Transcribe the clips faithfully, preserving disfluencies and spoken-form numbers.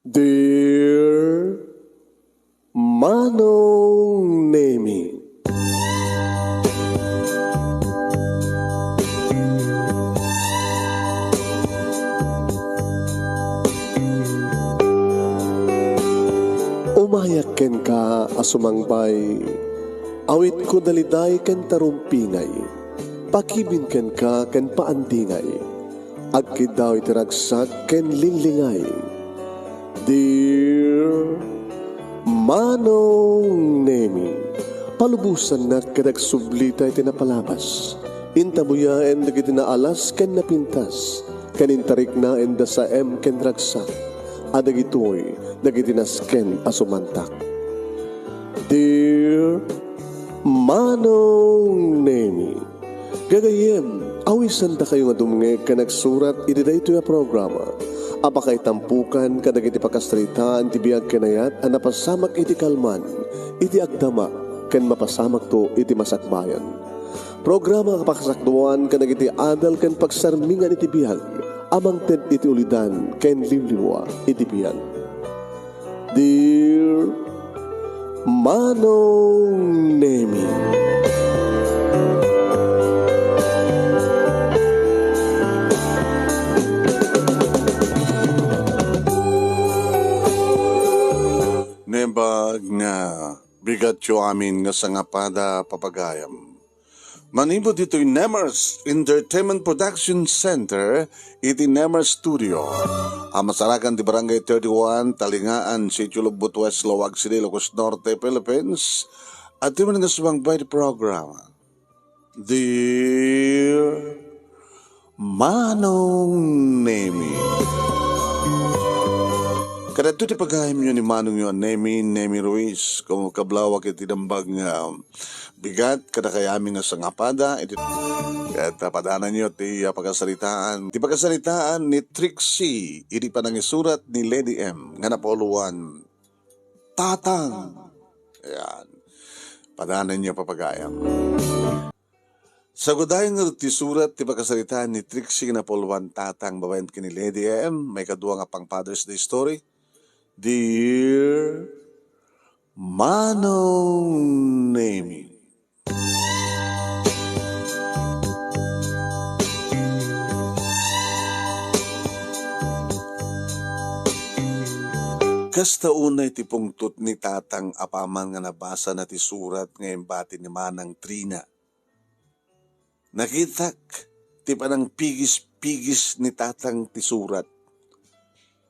Dear Manong Nemi. Umayak kenka a sumangbay, awitko daliday ken tarumpingay, pakibin kenka ken paandingay, agkiddaw iti ragsak ken linglingay. Dear Manong Nemi, palubosannak ket agsublita iti napalabas. Intabuyaen dagiti naalas ken napintas, ken intariknaen da saem ken ragsak, a dagitoy dagiti nasken a sumantak. Dear Manong Nemi, gagayyem, awisandakayo nga dumngeg ken agsurat iti daytoy a programa a pakaitampukan kadagiti pakasaritaan ti biag ken ayat a napasamak iti kalman, iti agdama, ken mapasamakto iti masakbayan. Programa a pakasakduan kadagiti adal ken pagsarmingan iti biag a mangted iti ulidan ken liwliwa iti biag. Dear Manong Nemi. Naimbag nga bigatyo amin nga sangapada, papagayam. Manipud ditoy Nemers Entertainment Production Center iti Nemers Studio a masarakan ti Barangay thirty-one, Talingaan, Sitio Logbot West, Laoag City, Ilocos Norte, Philippines. Adtoy met nga sumangbay ti programa. Dear Manong Nemi. Kadagitoy ti pagayamyo ni Manongyo a Nemi, Nemi Ruiz, kablawak iti naimbag nga bigat kadakayo amin nga sangapada, iti, ket, ah, padananyo ti, ah, pakasaritaan, ti pakasaritaan ni Trixie, idi panangisurat ni Lady M, nga napauluan, Tatang. Ayan. Padananyo, papagayam. Sagudayen ngarud ti surat ti pakasaritaan ni Trixie nga napauluan, Tatang, babaen ken ni Lady M, maikadua nga pang Father's Day story. Dear Manong Nemi. Kasta unay ti pungtot ni Tatang apaman nga nabasana ti surat nga imbati ni Manang Trina. Nakitak ti panangpigis-pigis ni Tatang ti surat.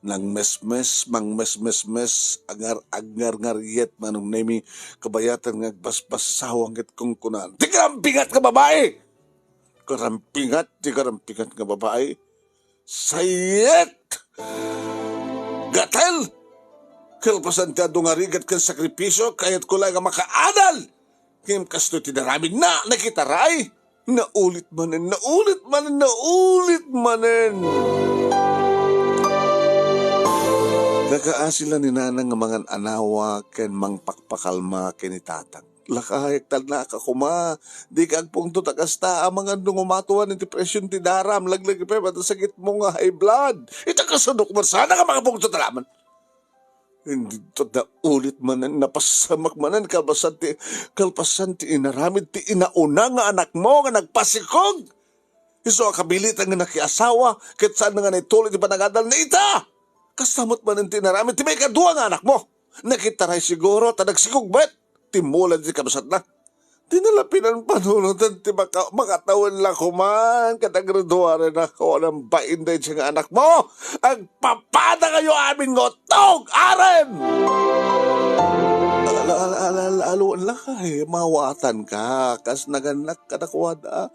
Nangmesmes, mangmesmesmes, agar-, agngarngariet Manong Nemi, kabayatan nga agbasbassawang ket kunkunaan, "Ti karampingat nga babai! Karampingat ti karampingat nga babai! Sayet! Gatel! Kalpasan ti adu nga rigat ken sakripisio, kayatko laeng nga makaadal! Ngem kastoy ti inaramidna, nakitaray!" Naulit manen, naulit manen, naulit manen. Nakaasi la ni Nanang nga mangan-anawa ken mangpakpakalma ken ni Tatang. Lakay, agtalnaka koma. Dika agpungtot a kasta, amangan no umatuan iti presion ti daram, laglagipen met ti sakitmo nga high blood. Ita kasadok man, saan ka makapungtot a laman? Indi, naulit manen, napasamak manen, kalpasan ti, kalpasan ti inaramid ti inauna nga anakmo nga nagpasikog. Isu a kabilitan nga nakiasawa, ket saan nga naituloy ti panagadalna ita. Kasta met manen ti inaramid ti maikadua nga anakmo. Nakitaray siguro, ta nagsikog met. Timmula ti kabsatna. Di na la pinanpanunotan ti maka-, makatawen la koman, ket agruduaren a kuan, bain daydiay nga anakmo. Agpapadakayo amin nga uttog, aren! Al-, al-, al-, al-, alwan lakay, mawatanka, kas nagannak kadakuada.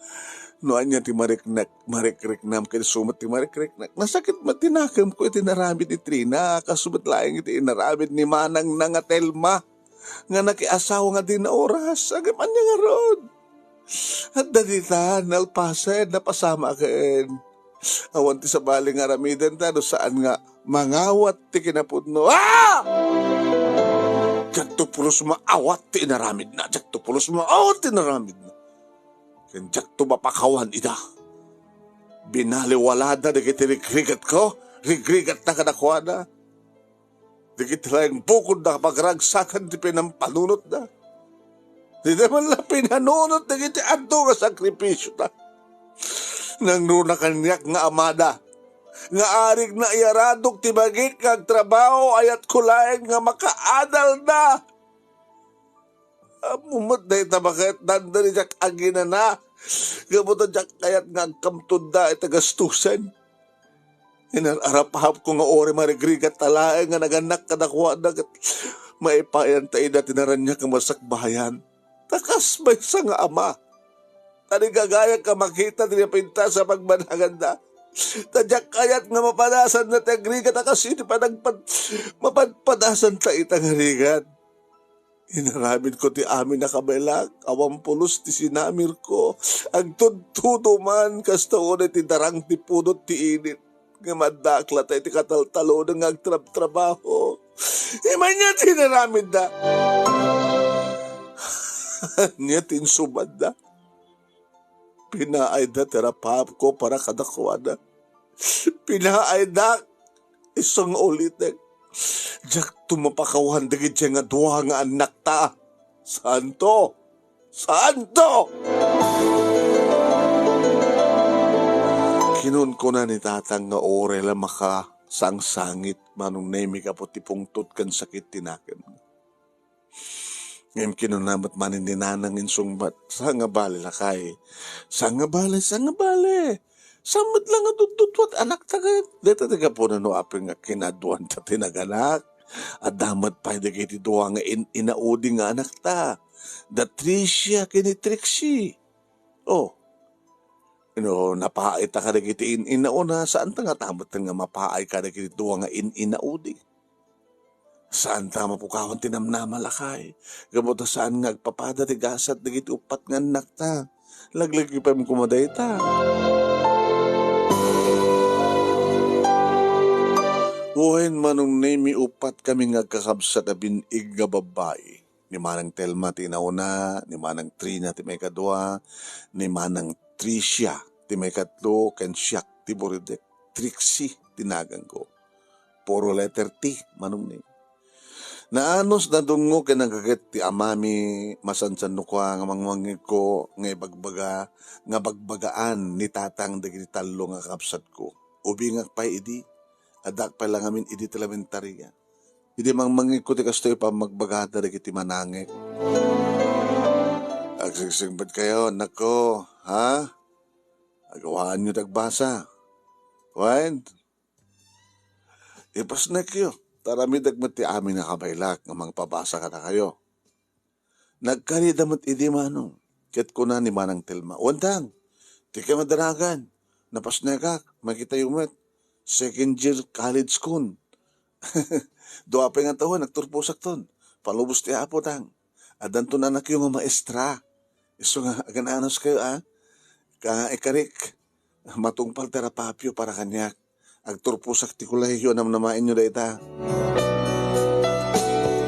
No ania ti mariknek, marikriknam, ket isu met ti marikriknek. Nasakit met ti nakemko iti inaramid ni Trina, kasu met laeng iti inaramid ni manangna nga Telma. Nga nakiasawa nga di naoras, agem ania ngarud? Adda dita, nalpasen, napasamaken. Awan ti sabali nga aramiden ta, no saan nga mangawat ti kinapudno. Ah! Diakto pulos maawat ti inaramidna, diakto pulos maawat ti inaramidna. Ken diakto mapakawan ida. Binaliwalada dagiti rigrigatko, rigrigatna kadakuada. dagiti laeng bukodda pagragsakan ti pinampanunotta. Dida man la pinanunot dagiti adu nga sakrifisiota. Nangruna kaniak nga amada, nga arigna iyaradok ti bagik nga agtrabaho, ayatko laeng nga makaadalda. Ammo met dayta makayatdanda ni diak aginana, gapu ta diak kayat nga agkamtodda iti gastusen. Inar-arapahapko nga uray marigrigatta laeng nga nagannak kadakuada ket maipayanta ida ti naraniak nga masakbayan. Ta kas maysa nga ama, tarigagayak a makita ti napintas a pagbanaganda. Ta diak kayat nga mapadasanna ti agrigat a kas iti panagpad-, mapadpadasanta ita nga rigat. Inaramidko ti amin a kabaelak, awan pulos ti sinamirko. Agtudtudo man, kasta unay ti darang ti pudot ti init. Ngem addaak latta iti kataltalon nga agtrabtrabaho. Iman niya ti inaramidda. Niya ti insubadda. Pinaayda ti arapahapko para kadakuada. Pinaayda. Isu nga ulitek, diakto mapakawan dagiti nga dua nga annakta. Saanto? Saanto? Kinunkuna ni Tatang nga uray la makasangsangit Manong Nemi gapu ti pungtot ken sakit ti nakem. Ngem kinuna met manen ni Nanang insungbat, "Saan nga bale, lakay? Saan nga bale, saan nga bale? Saan met la nga dutdutwat anakta ket?" Dayta ti gapuna no apay nga kinaduanta ti naganak. Adda met pay dagiti dua nga in-inaudi nga anakta. Da Tricia ken ni Trixie. Oh, no napaayta kadagiti in-inauna, saanta nga tamet nga mapaay kadagiti dua nga in-inaudi. Saanta mapukawan ti namnama, lakay. Gapu ta saan nga agpapada ti gasat dagiti uppat nga annakta. Laglagipen koma dayta. Wen, Manong Nemi, uppat kami nga agkakabsat a bin-ig nga babbai. Ni Manang Telma ti inauna, ni Manang Trina ti maikadua, ni Manang Tricia ti maikatlo, ken siak ti buridek, Trixie ti naganko. Puro letter T, Manong Nemi. Naanus, nadungngo ken nagaget ti amami, masansanno kua nga mangmangngegko nga ibagbaga, nga bagbagaan ni Tatang dagiti tallo nga kakabsatko. Ubingak pay idi, addaak pay la ngamin idi ti elementaria. Idi mangmangngegko ti kastoy, pammagbagada dagiti manangek. Agsigsingpetkayo, annakko, ha? Agawaanyo ti agbasa. Wen, ipasnekyo, ta aramidek met ti amin a kabaelak nga mangpabasa kadakayo. Nagkarida met idi, Manong, ket kuna ni Manang Telma, "Wen, Tang, dikay madanagan. Napasnekak, makitayo met. Second year college kon." Dua pay nga tawen, agturposakton. Palubos ti Apo, Tang. Addanton anakyo nga maestra. Isu nga agan-anuskayo, a? Ka-, ikarik, matungpal ti arapahapyo para kaniak. Agturposak ti kolehiyo, namnamaenyo dayta.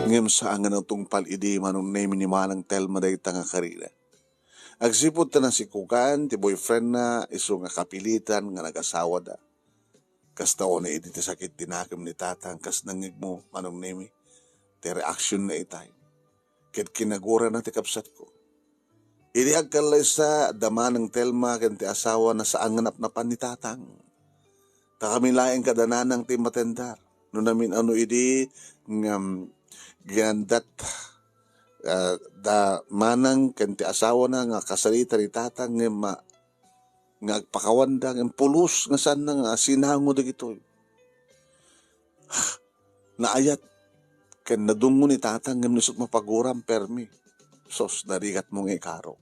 Ngem saan nga natungpal idi Manong Nemi ni Manang Telma dayta nga karina. Agsipud ta nasikokan ti boyfriendna, isu nga kapilitan nga nagasawada. Kasta unay idi ti sakit ti nakem ni Tatang, kas nangngegmo, Manong Nemi, ti reaksionna itay. Ket kinagurana ti kabsatko. Idi agkallaysa, adda Manang Telma ken ti asawana saan nga napnapan ni Tatang. Ta kami laeng kada Nanang ti matendar. No namin-ano idi, ngem, ginandat, ah, da Manang ken ti asawana nga kasarita ni Tatang ngem ma-, nga agpakawanda, ngem pulos nga saanna nga sinango dagitoy. Naayat ken nadungngo ni Tatang ngem isut' mapaguram permi. Sus, narigatmo nga ikaro.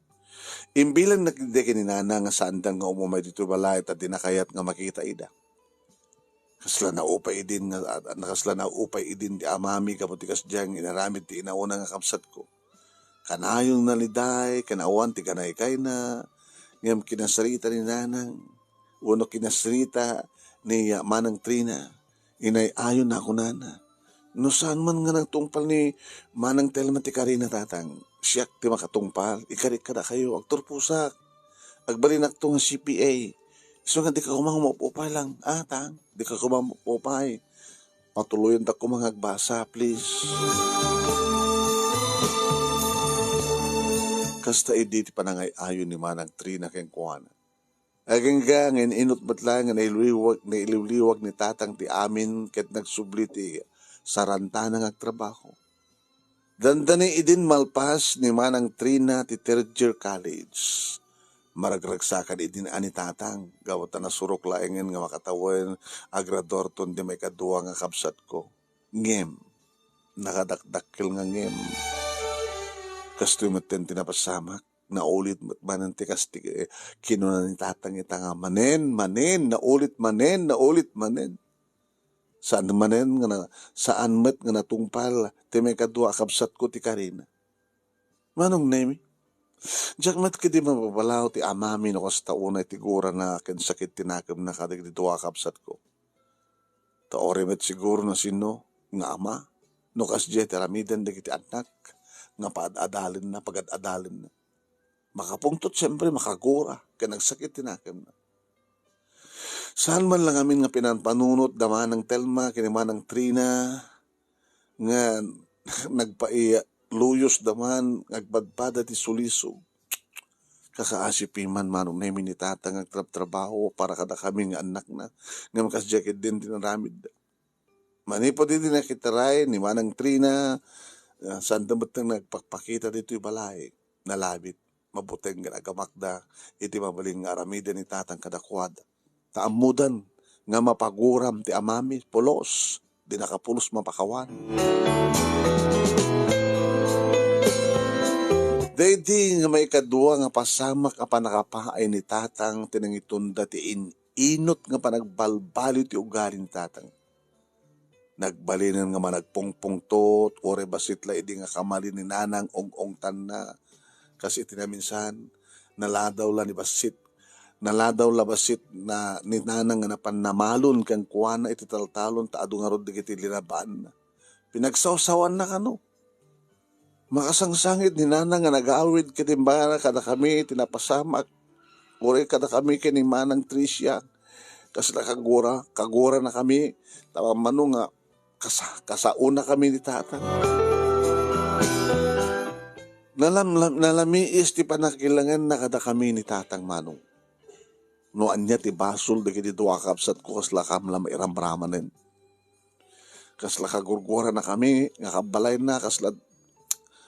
Imbilangnak idi ken ni Nana nga saanda nga umumay ditoy balay ta dina kayat nga makita ida. Kasla naupay idin nga, kasla naupay idin ti amami gapu ti kasdiay nga inaramid ti inauna nga kabsatko. Kanayon naliday, ken awan ti kanaykayna, ngem kinasarita ni Nanang, wenno kinasarita ni Manang Trina, inay-ayon a kunana, "No saan man nga nagtungpal ni Manang Telma ti karina, Tatang, siak ti makatungpal, ikarik kadakayo, agturposak. Agbalinakto nga C P A. Isu nga dika koma maupay lang, a, Tang, dika koma maupay." Patuloyen ta koma nga agbasa, please. Kasta idi ti panangay-ayo ni Manang Trina kenkuana. Agingga nga in-inut met laeng nga nailiwliwag, nailiwliwag ni Tatang ti amin ket nagsubli ti sarantana nga agtrabaho. Dandani idin malpas ni Manang Trina ti third year college. Maragragsakan idin a ni Tatang, gapu ta nasurok laengen nga makatawen a graduarton ti maikadua nga kabsatko. Ngem, nakadakdakkel nga ngem. Kastoy metten ti napasamak, naulit met manen ti kas ti, eh, kinuna ni Tatang ita nga, "Manen, manen, naulit manen, naulit manen." Saan manen nga na-, saan met nga natungpal ti maikadua a kabsatko ti karina. Manong Nemi, diak met ketdi mapabalaw ti amami no kasta unay ti gurana ken sakit ti nakemna kadagiti dua a kabsatko. Ta uray met siguro no sino nga ama no kasdiay ti aramiden dagiti annak nga paad-adalenna, pagad-adalenna. Makapungtot, siempre, makagura ken agsakit ti nakemna. Saan man la ngamin nga pinampanunot da Manang Telma ken ni Manang Trina nga nagpailuyos da man nga agpadpada ti sulisog. Kakaasi piman, Manong Nemi, ni Tatang nga agtrabtrabaho para kadakami nga annakna, ngem kasdiay ketdin ti inaramidda. Manipud idi nakitaray ni Manang Trina, ah, sanda met nagpakpakita ditoy balay. Nalabit. Mabuteng nga nagamakda iti mabalin nga aramiden ni Tatang kadakuada. Ta ammodan nga mapaguram ti amami, pulos, di nakapulos mapakawan. Daydi nga maikadua nga pasamak a panakapaay ni Tatang ti nangitunda ti in-inut nga panagbalbaliw ti ugali ni Tatang. Nagbalinen nga managpungpungtot, uray bassit la idi nga kamali ni Nanang ung-ungtanna. Kas iti naminsan, naladaw la ni bassit. Naladaw la bassit na ni Nanang nga napan namalon kenkuana iti taltalon ta adu ngarud dagiti linabaanna. Pinagsawsawanna kano. Makasangsangit ni Nanang nga nagawid ket imbagana kadakami ti napasamak, uray kadakami ken ni Manang Tricia. Kasla kagura, kaguranakami, ta mammano nga kasa-, kasaonakami ni Tatang. Nalam-, lam-, nalamiis ti panakilangenna kadakami ni Tatang, Manong. No ania ti basol dagiti dua a kabsatko, kasla kam la mairamramanen. Kasla kagurguaranakami nga kabbalayna, kasla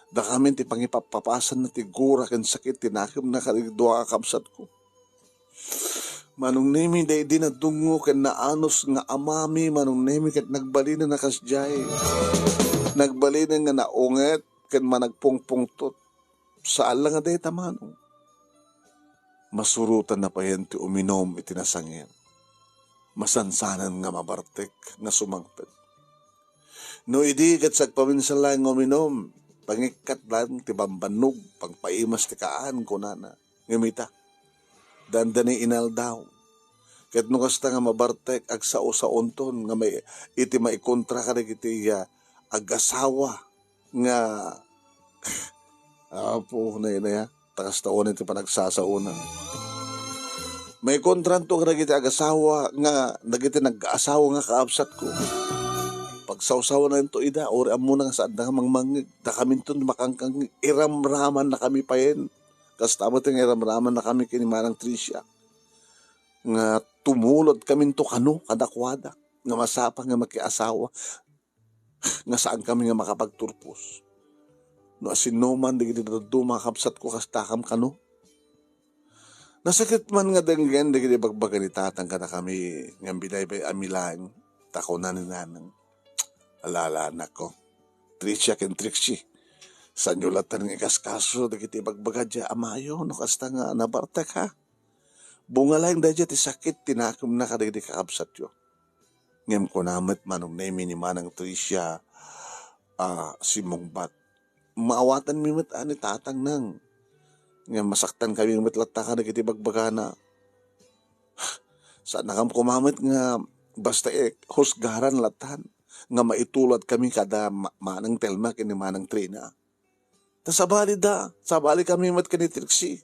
dakamin ti pangipappapasanna ti gura ken sakit ti nakemna kadagiti dua a kabsatko. Manong Nemi, daydi nadungngo ken naanus nga amami, Manong Nemi, ket nagbalinen a kasdiay. Nagbalinen nga naunget ken managpungpungtot. Saan la nga dayta, Manong. Masurotanna payen ti uminum iti nasangir. Masansanan nga mabartek nga sumangpet. No idi ket sagpaminsan laeng nga uminum, pangikkat laeng ti bambannog, pangpaimas ti kaan, kunana. Ngem ita, dandani inaldaw. Ket no kasta nga mabartek, agsao-saonton nga may-, iti maikontra kadagiti, ah, agasawa nga, Apo, nainaya, ta kasta unay ti panagsasaona. Maikontranto kadagiti agasawa nga, dagiti nag-aasawa nga kaabsatko. Pagsawsawananto ida, uray ammona nga saanda nga mangmangngeg, dakaminton makangkangngeg, iramramannakami payen. Kasta met nga iramramannakami ken ni Manang Tricia. Nga tumulodkaminto kano kadakuada, nga masapa nga makiasawa. Nga saankami nga makapagturpos. No asinoman dagiti dadduma a kabsatko, kastakam kano. Nasakit man nga denggen dagiti bagbaga ni Tatang kadakami, ngem binaybay-ami laeng, ta kuna ni Nanang, "Ala, ala, anakko, Tricia ken Trixie, saanyo latta nga ikaskaso dagiti bagbaga diay amayo no kasta nga nabartek, ha? Bunga laeng daydiay ti sakit ti nakemna kadagiti kakabsatyo." Ngem kuna met Manong Nemi ni Manang Tricia a simmungbat, "Maawatanmi met a ni Tatang, Nang. Ngem masaktankami met latta kadagiti bagbagana. Saannakam koma met nga basta, eh, husgaran lattan nga maitulodkami kada ma-, Manang Telma ken ni Manang Trina." Ta sabali da, sabali kami met ken ni Trixie.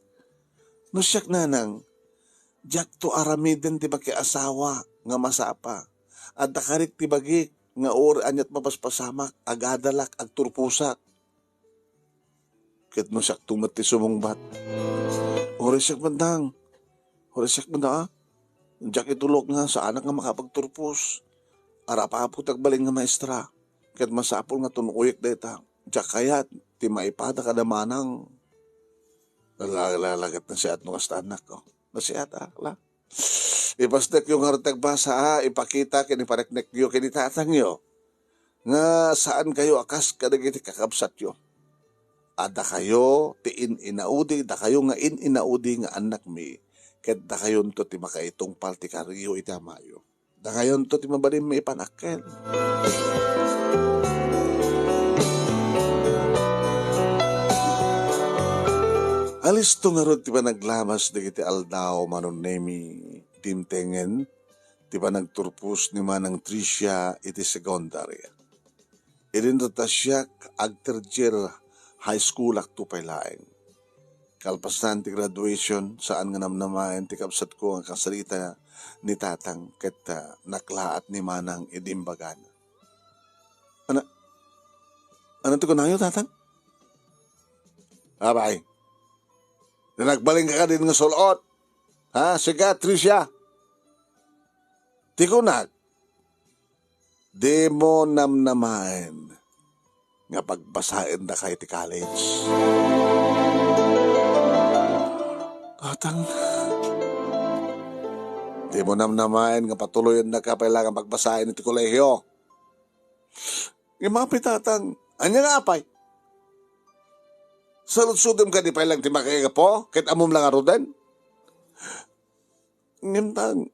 No siak, Nanang, diakto aramiden ti makiasawa nga masapa. Adda karik ti bagik, nga uray ania't mapaspasamak, agadalak, agturposak. Ket no siakto met ti sumungbat, "Uray siak, Bandang. Uray siak, Bandang, a. Diak itulok nga saanak nga makapagturpos. Arap-apok ti agbalin nga maestra. Ket masapul nga tun-oyek dayta. Diak kayat ti maipada kada manang." Lalagat na siak no kasta, anak ko. Nasiat, a, la. Ipasdekyo ngarud ti agbasa, a, ipakita ken ipariknekyo ken ni tatangyo nga saankayo a kas kadagiti kakabsatyo. A dakayo ti in-inaudi, dakayo nga in-inaudi nga annakmi, ket dakayonto ti makaitungpal ti kariyo iti amayo. Dakayonto ti mabalin maipanakkel. Alisto ngarud ti panaglamas dagiti aldaw, Manong Nemi, dimtengen ti panagturpos ni Manang Tricia iti secondary. Idinto ta siak, ag-third year high school akto pay laeng. Kalpasan ti graduation, saan nga namnamaen ti kabsatko nga kasarita ni tatang ket, ah, naklaat ni manang idi imbagana. Ana, ano ti kunayo, tatang? Abay, nagbalinka kadin nga sul-ot. Ha, sika, Tricia? Ti kunak, dimo namnamaen nga pagbasaendaka iti college. Tatang, dimo namnamaen nga patuloyennaka pay la nga pagbasaen iti kolehio. Ngem apay, tatang, ania nga apay? Saludsodem kadi pay lang ti makaigapo, ket ammom la ngaruden? Ngem, tang,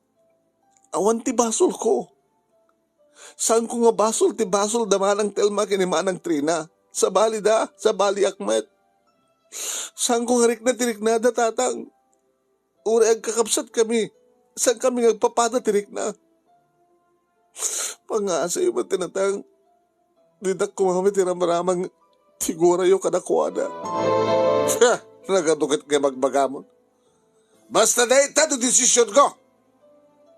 awan ti basolko. Saanko nga basol ti basol da Manang Telma ken ni Manang Trina. Sabali da, sabaliak met. Saanko nga rikna ti riknada, tatang. Uray agkakabsatkami, saankami nga agpapada ti rikna. Pangaasiyo met, tatang. Dinak kumamit ti ramramang ti gurayo kadakuada. Ha! Nagadu ket nga bagbagamon. Basta dayta ti desisionko.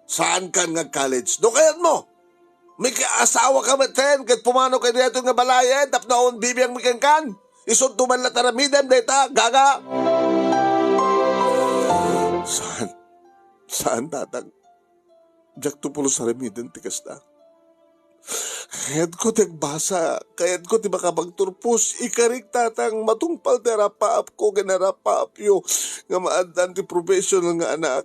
Saankan nga ag-college. No kayatmo, makaasawa ka metten ket pumano ka daytoy nga balayen tapno awan bibiangmi kenkan. Isunto man la ti aramidem dayta, gaga. Saan? Saan, tatang? Diakto pulos aramiden ti kasta. Kayatko ti agbasa, kayatko ti makapagturpos, ikarik, tatang, matungpal ti arapaapko ken arapaapyo nga maaddaan ti professional nga anak.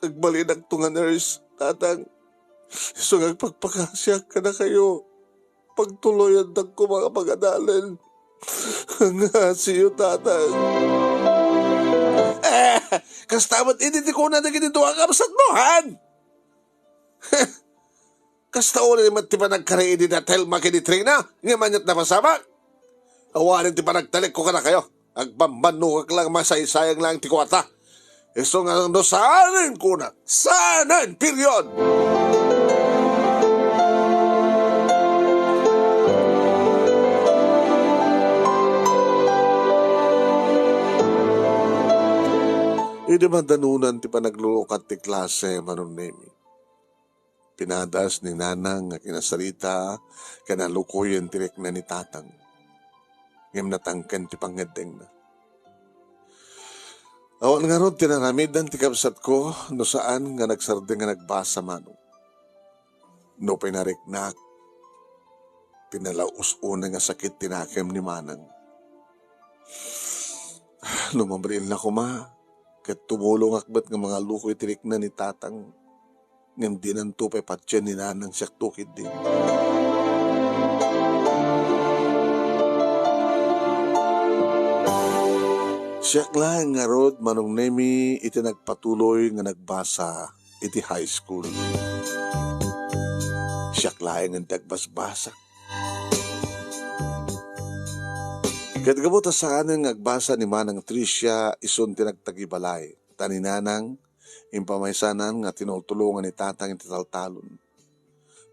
Agbalinakto nga nurse, tatang. Isu nga agpakpakasiak kadakayo. Pagtuloyandakto nga pagadalan. Ngaasiyo, tatang. Eh, kasta met idi ti kuna dagiti dua nga kabsatmo, han? Kasta uray met ti panagkari idi da Telma ken ni Trina, ngem ania't napasamak? Awanen ti panagtalekko kadakayo. Agbambannogak lang, masaysayang lang ti kuarta. Isu nga no saanen kunak, saanen, period! Idi madanonan ti panaglulukat ti klase, Manong Nemi, pinadas ni Nanang nga kinasarita ken nalukoyen ti rikna ni Tatang. Ngem natangken ti pangngeddengna. Awan ngarud ti naramidan ti kabsatko no saan nga nagsardeng nga nagbasa, Manong. Nupay nariknak ti nalaus unay nga sakit ti nakem ni Manang. No mabriin la koma, ket tumulongak met nga mangalukoy ti rikna ni Tatang, ngem dinanto pay patien ni Nanang siakto ketdi. Siak laeng ngarud, Manong Nemi, iti nagpatuloy nga nagbasa iti high school. Siak laengen ti agbasbasa. Ket gapu ta saanen nga agbasa ni Manang Tricia, isun ti nagtagibalay, ta ni Nanang, impamaysanan nga tinultulongan ni Tatang iti taltalon.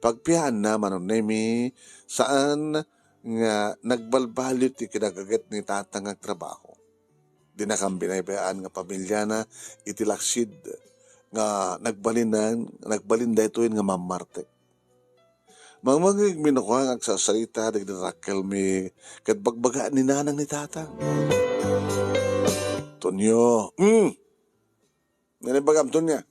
Pagpiaanna, Manong Nemi, saan nga nagbalbaliw ti kinagaget ni Tatang nga agtrabaho. Dinakam binaybay-an nga pamiliana iti laksid nga nagbalin, nagbalin daytoy nga mammartek. Mangmangegmi no kua nga agsasarita dagiti rakkelmi ket bagbagaan ni nanang ni tatang. Tonyo, mm. Ngem ibagam, Tonya.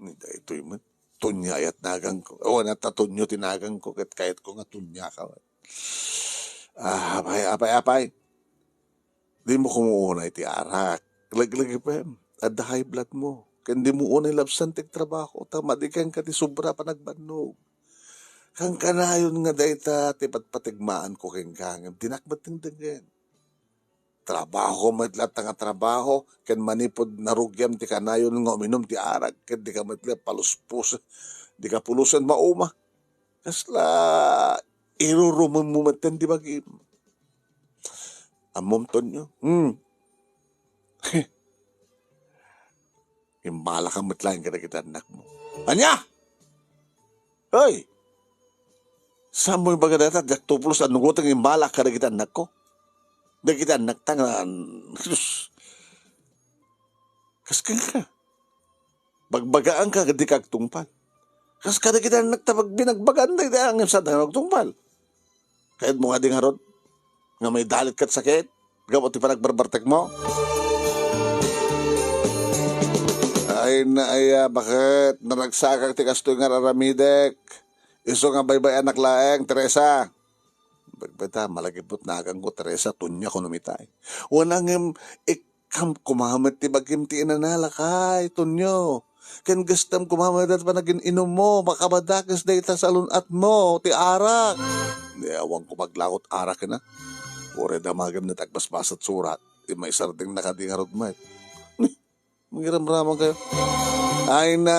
Ni daytoy met, Tonya ayat naganko. Awan ta Tonyo ti naganko, ket kayatko nga Tonya ka met. Ah, apay, apay, apay. Dimo kumuuna iti arak. Leglagipem, adda high blood mo. Ken dimo unay labsan ti agtrabaho, ta madi kenka ti sobra panagbannog. Kankanayon nga dayta ti patpategmaanko kenka, ngem dinak met denggengen. Trabaho met latta nga trabaho, ken manipud narugiam ti kanayon nga uminum ti arak, ket dika met la paluspos, dika pulosen mauma. Kasla irurumem mo metten ti bagim. Ammom, Tonyo? Hmm. Imbalakam met laeng kadagiti annakmo. Ania? Hoy! Saan mo ibaga dayta, diak to pulos a nugoteng imbalak kadagiti annakko? Dagiti annakta nga, sus. Kas kenka. Bagbagaanka ket dika agtungpal. Kas kadagiti annakta pag binagbagaan dayta, ngem saan nga agtungpal? Kayatmo nga di ngarud nga maidalit ket sakit gapu ti panagbarbartekmo? Ay, naaya, baket naragsakak ti kastoy nga aramidek. Isu nga baybay-anak laeng, Teresa. Bagbata, malagipot naganko, Teresa, Tonya, kunom itay. Wana ngem, ik-, Kam-, kumamet ti bagim ti inana, lakay, Tonyo. Ken gastem kumamet dayta panagin-inummo, makabadakes dayta salun-atmo, ti arak. Ni awan ko maglakot arak ina. Uray damagem dayta agbasbasat surat, ti maisardeng na kadi ngarud met. Ni, mangiramramang kayo. Ay na,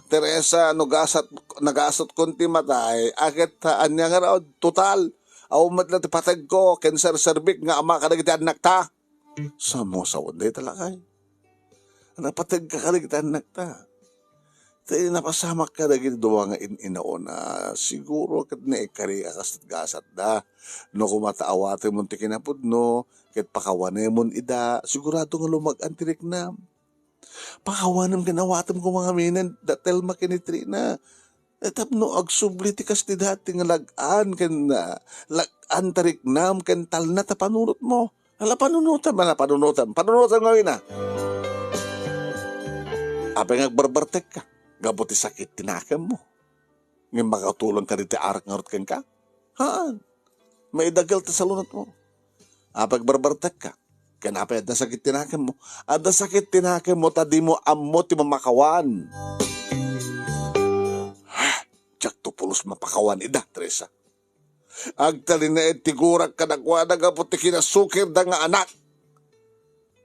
Teresa, no gasat, nagasat kon ti matay, aket ta, ania ngarud, total, awan met la ti pategko, ken serserbik nga ama kadagiti annakta. Saan mo sawen dayta, lakay? Napategka kadagiti annakta. Ti napasamak kadagiti dua nga in-inaona, siguro ket naikari a kas gasatda. No koma ta awatenmon ti kinapudno, ket pakawanemon ida, sigurado nga lumag-an ti riknam. Pakawanem ken awatem koma ngamin da Telma ken ni Trina. Eh, tapno agsubli ti kas ti dati nga lag-an ken, ah, lag-an ta riknam ken talna ta panunotmo. Ala, panunotam, ala, panunotam. Panunotam ngamin, ah. Apay nga agbarbartekka? Gapu ti sakit ti nakemmo. Ngem makatulongka diti arak ngarud kenka? Haan. Maidagel ti salunatmo. Apay agbarbartekka? Ken apay adda sakit ti nakemmo? Adda sakit ti nakemmo ta dimo ammo ti mamakawan. Diak to pulos mapakawan ida, Teresa. Agtalinaed ti gurak kadakuada gapu ti kinasukirda nga anak.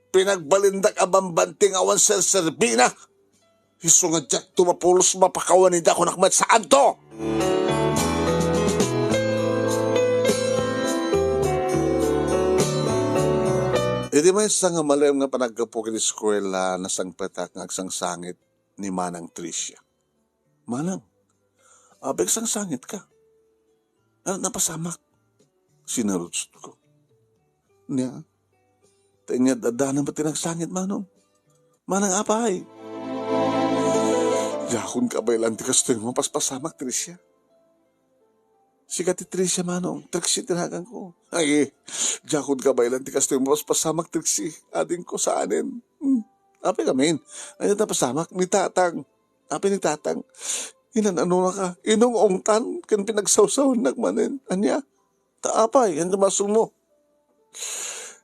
Pinagbalindak a bambanti nga awan serserbina. Isu nga diak to mapulos mapakawan ida, kunak met, saanto! Idi maysa nga malem nga panaggapu ken eskuela, nasangpetak nga agsangsangit ni Manang Tricia. "Manang, apay agsangsangit ka? Ano napasamak?" Sinaludsod ko. Nia, ta inyad-adda na met ti nagsangit, Manong. "Manang apay?" "Diakon kabaelan ti kastoy nga mapaspasamak, Tricia." "Sika ti Tricia, Manong. Trixie ti naganko." "Ay, diakon kabaelan ti kastoy nga mapaspasamak, Trixie. Adingko saanen." "Hmm. Apay ngamin? Ania ti napasamak?" "Ni Tatang." "Apay ni Tatang?" "Inan-anonaka, inung-ungtan ken pinagsawsawannak manen." "Ania? Ta apay, ania ti basolmo?"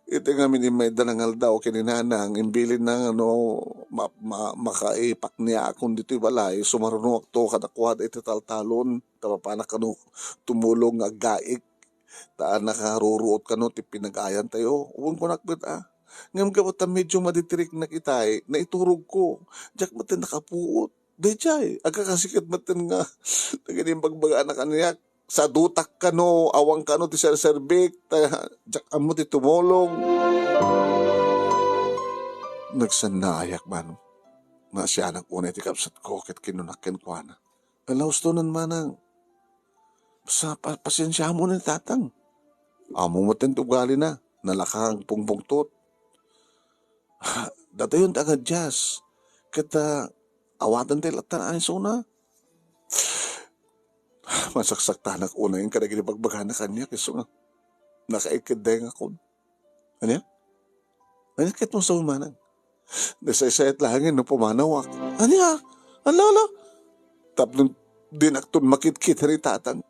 Iti ngamin immayda nga aldaw ken ni Nanang, imbilinna nga no ma-, ma-, makaipakniakon ditoy balay, sumarunoakto kadakuada iti taltalon, ta mapanak kano tumulong nga aggaik, ta nakaruruot kano ti pinagayantayo. Wen kunak met, a. Ngem gapu ta medyo maditiriknak itay, naiturogko. Diak met nakapuot. Daydiay, agkakasakit metten nga dagiti imbagbagaanak kaniak. Sadutak kano, awan kano ti serserbik, ta diak ammo ti tumulong. Nagsannaayak, Manong. Naasianak unay ti kabsatko ket kinuna kenkuana, "Ala, ustonen, Manang. Sa-, pa-, pasiensiamon ni Tatang. Ammo metten ti ugalina, nalaka nga agpungpungtot. Datayon ti agadias. Ket, ah, awaten ti latta nga isuna." Masaksaktanak unay kadagiti bagbagana kaniak, isu nga nakaikeddengakon. Ania? Ania ket mo sa manang? Nasaysayat laengen no pumanawak. Ania? Ala, ala. Tapno dinakton makitkita ni tatang.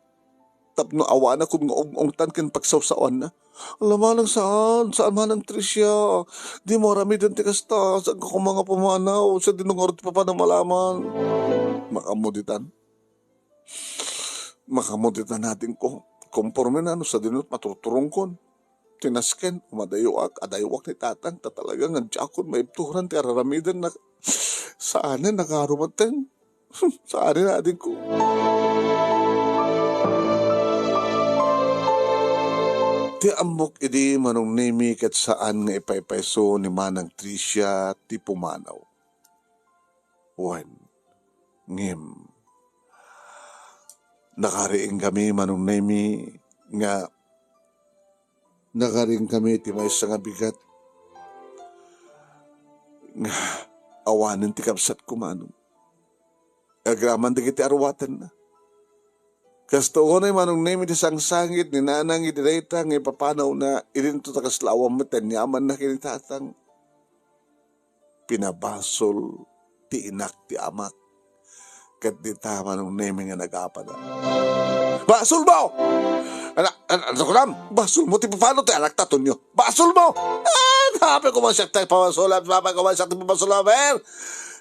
Tapno awanakon nga ung-ungtan ken pagsawsawanna. Ala manang saan, saan manang Tricia. Dimo aramiden ti kasta, saanka koma nga pumanaw, sadino ngarud ti papanam a laman. Makamuditan. Makamuditan nadingko. Komporme na no sadino maturturongkon. Tinasken, umadayoak, adayoak ni tatang, ta talaga nga diakon maibturan ti araramidenna. Saanen, nakarumaten. Saanen, adingko. Ti ammok idi Manong Nemi ket saan nga ipaypayso ni Manang Tricia ti pumanaw. Wen, ngem, nakariingkami, Manong Nemi, nga nakariingkami ti maysa nga bigat nga awanen ti kabsatko, Manong. Agraman dagiti aruatenna. Kasto unay, Manong Nemi, ti sangsangit ni Nanang iti dayta nga ipapanawna idinto ta kasla awan met ti aniamanna ken ni tatang. Pinabasol ti inak ti amak. Ket dita, Manong Nemi, nga nagapada. Basolmo! Anak, an-, ano ko nam? Basolmo ti papano ti anakta, Tonyo? Basolmo! Ah, napay ko man siya ti pabasolan, napay ko man siya ti pabasolan, Mer!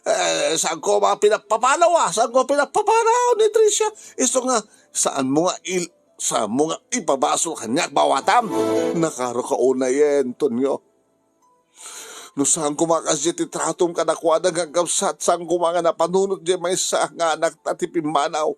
Eh, saan ko mga pinapapanaw, ah? Saan ko pinapapanaw ni Tricia? Isu nga, saan mo nga il-, saan mo nga ipabasol kaniak, bawatam? Nakaro ka unayen, Tonyo. No saan koma kasdiay ti tratom kadakuada nga agkabsat, saan koma nga napanunot diay maysa nga anakta ti pimmanaw.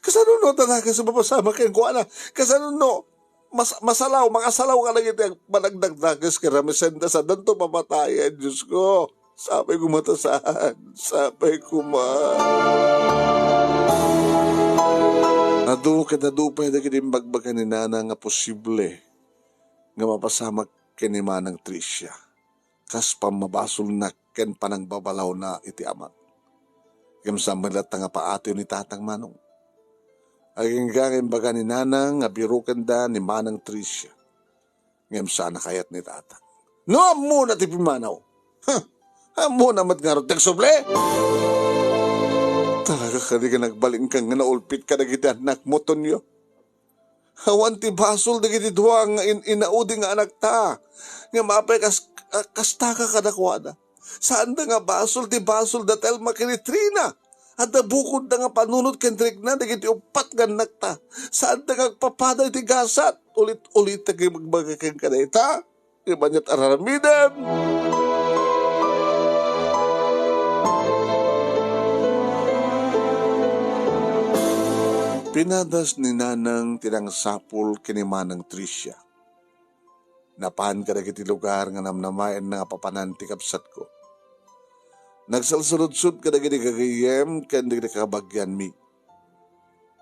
Kasano no talaga sa mapasamak kenkuana? Kasano no mas-, masalaw, makasalaw kadagiti ag-, managdagdages ken ramesenda, saandanto mamatayen, Diosko? Sapay koma ta saan, sapay koma. Adu ket adu pay dagiti imbagbaga ni Nana nga posible nga mapasamak ken ni Manang Tricia, kas pammabasolna ken panangbabalawna iti amak. Ngem saan met latta nga paatoy ni Tatang, Manong. Agingga nga imbaga ni Nanang nga birokenda ni Manang Tricia. Ngem saan a kayat ni Tatang. No ammona ti pimmanaw, huh, ammona met ngarud ti agsubli. Talaga kadi nga nagbalin ka nga naulpit kadagiti annakmo, Tonyo? Awan ti basol dagiti dua nga in-, inaudi nga anakta. Ngem apay kas-, ka-, kastaka kadakuada? Saanda nga basol ti basol da Telma ken ni Trina. Adda bukodda nga panunot ken rikna dagiti uppat nga annakta. Saanda nga agpapada iti gasat. Ulit-ulitek nga ibagbaga kenka dayta. Iban ket aramidem. Pinadas ni Nanang ti nangsapul ken ni Manang Tricia. Napan kadagiti lugar nga namnamaenna nga papanan ti kabsatko. Nagsalsaludsod kadagiti gagayyem ken dagiti kabagianmi.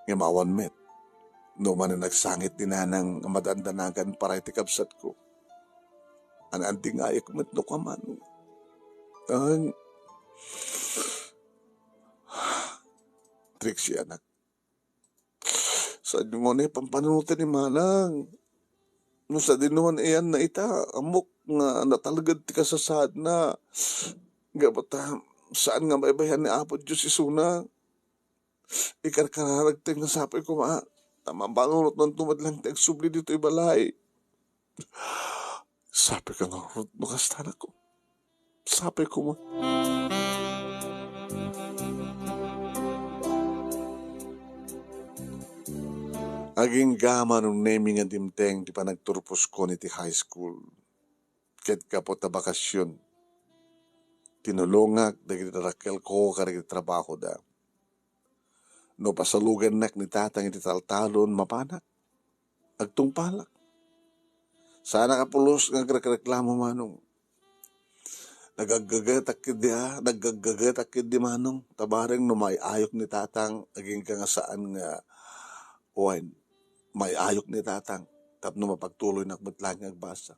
Ngem awan met. No manen nagsangit ni Nanang nga madandanagan para iti kabsatko. An-antingayek met no kuan, Manong. An-, Trixie, anak. Saan nga ni pampanunoten ni Manang? No sadino man iyan na ita, ammok nga natalged ti kasasaadna. Gapu ta, saan nga baybay-an ni Apo Dios isuna. Ikarkararagten nga sapay koma, ta mampanunotnanto met laeng ti agsubli ditoy balay. Sapay ka ngarud no kasta, anakko. Sapay koma. Agingga Manong Nemi nga dimteng ti panagturposkon iti high school. Ket gapu ta bakasion, tinulongak dagiti rakkelko kadagiti trabahoda. No pasalugennak ni Tatang iti taltalon, mapanak. Agtungpalak. Saanak a pulos nga agrekreklamo, Manong. Nagaggagetak ketdi a, nagaggagetak ketdi, Manong. Ta bareng no maay-ayok ni Tatang, agingga nga saan nga wen, maay-ayok ni Tatang tapno mapagtuloynak met laeng nga agbasa.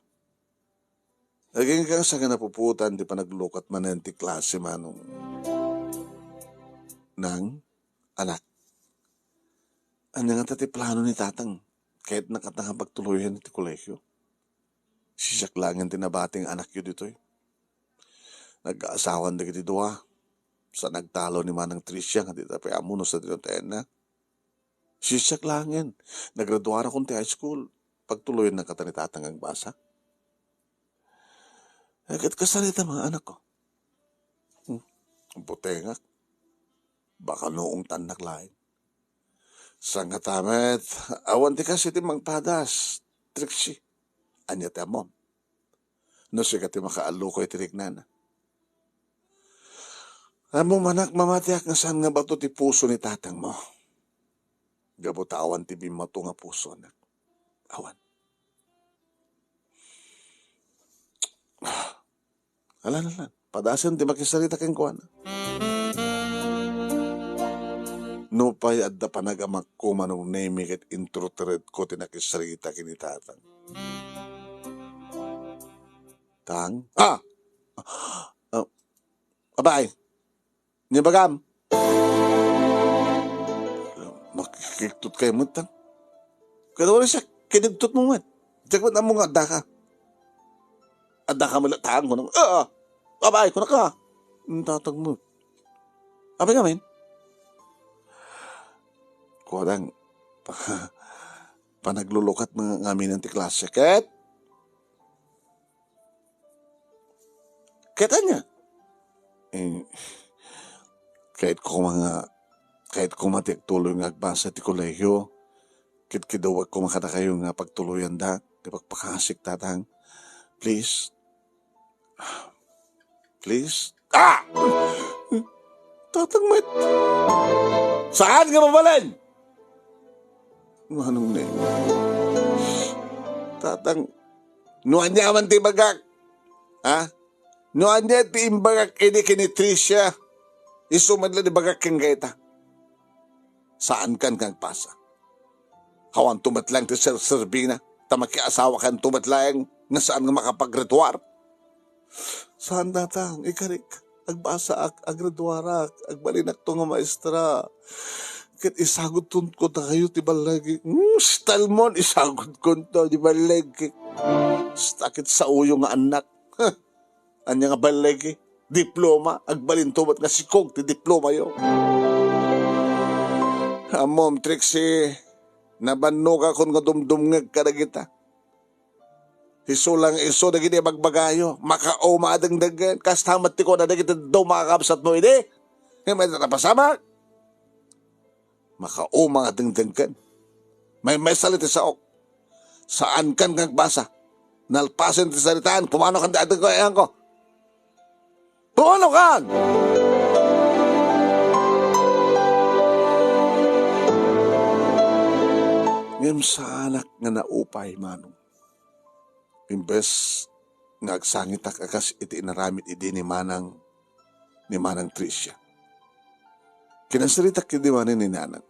Agingga sa nga napuputan ti panaglukat manen ti klase, Manong. Nang, anak, Ania ngata ti plano ni Tatang? Kayatna kata nga pagtuloyen ti kolehio. Siak laengen ti nabati nga anakyo ditoy. Nagkaasawan dagiti dua. Sa nagtalo ni Manang Tricia nga dita pay ammo no sadino ti ayanna. Siak laengen. Nagraduarakon ti high school. Pagtuloyenna kata ni Tatang agbasa. Ay, ket kasarita, mga anakko. Hmm. Butengak. Baka naungtannak laeng. Saan ngata met, awan ti kas iti mangpadas, Trixie. Ania ti ammom? No sika ti makaallukoy ti rignana. Ammom, anak, mamatiak nga saan nga bato ti puso ni tatangmo. Gapu ta awan ti bimmato nga puso, anak. Awan. Alan, alan. Padasen ti makisarita kenkuana. Nupay adda panagamakko, Manong Nemi, ket introteredko ti nakisarita ken ni Tatang. Tang? Ah! Ah, abay! Nibagam. Makikigtot kayo met, Tang. Kada wala siya, kinigtot mo met. Diak met ammo nga adda ka. Adda ka met, Tang, kunak. Ah, abay, kunak ka. Ang tatag mo. Abay kami. Kuadang, pa-, panaglulukat nga ngamin ti klase. Ket, ket ania? Eh, kayatko koma nga, kayatko koma ti agtuloy nga agbasa ti kolehio. Kidkidawatko koma kadakayo nga pagtuloyanda. Ipakpakasik, Tatang. Please. Please. Ah! Tatang met. Saan nga mabalin? Manong Neng. Tatang, no ania man ti bagak. Ha? No ania ti imbagak idi ken ni Tricia, isu met la ti bagak ken dayta. Saankan nga agpasa. Awanto met laeng ti serserbina, ta makiasawakanto met laeng nga saan nga makapagraduar. Saan, Tatang, ikarik, agbasaak, agraduarak, agbalinakto nga maestra. Ket isagudkonto dakayo ti balligi. Hmm, style mon, isagudkonto ti balligi. Basta ket saoyo nga annak. Huh. Ania nga balligi? Diploma, agbalinto met nga sikog ti diplomayo. Ammom, Trixie, nabannogakon nga dumdumngeg kadagita. Isu lang isu dagiti bagbagayo, makauma a dengdenggen, kasta met ti kuna dagiti dadduma a kabsatmo idi. Ngem ita napasamak. Makauma nga dengdengken. Maymaysa ti saok. Saankan nga agbasa. Nalpasen ti saritaan, pumanokan ti adegko, ayanko. Pumanokan! Ngem saanak nga naupay, Manong. Imbes nga agsangitak a kas iti inaramid idi ni Manang, ni Manang Tricia. Kinasaritak idi manen ni Nanang.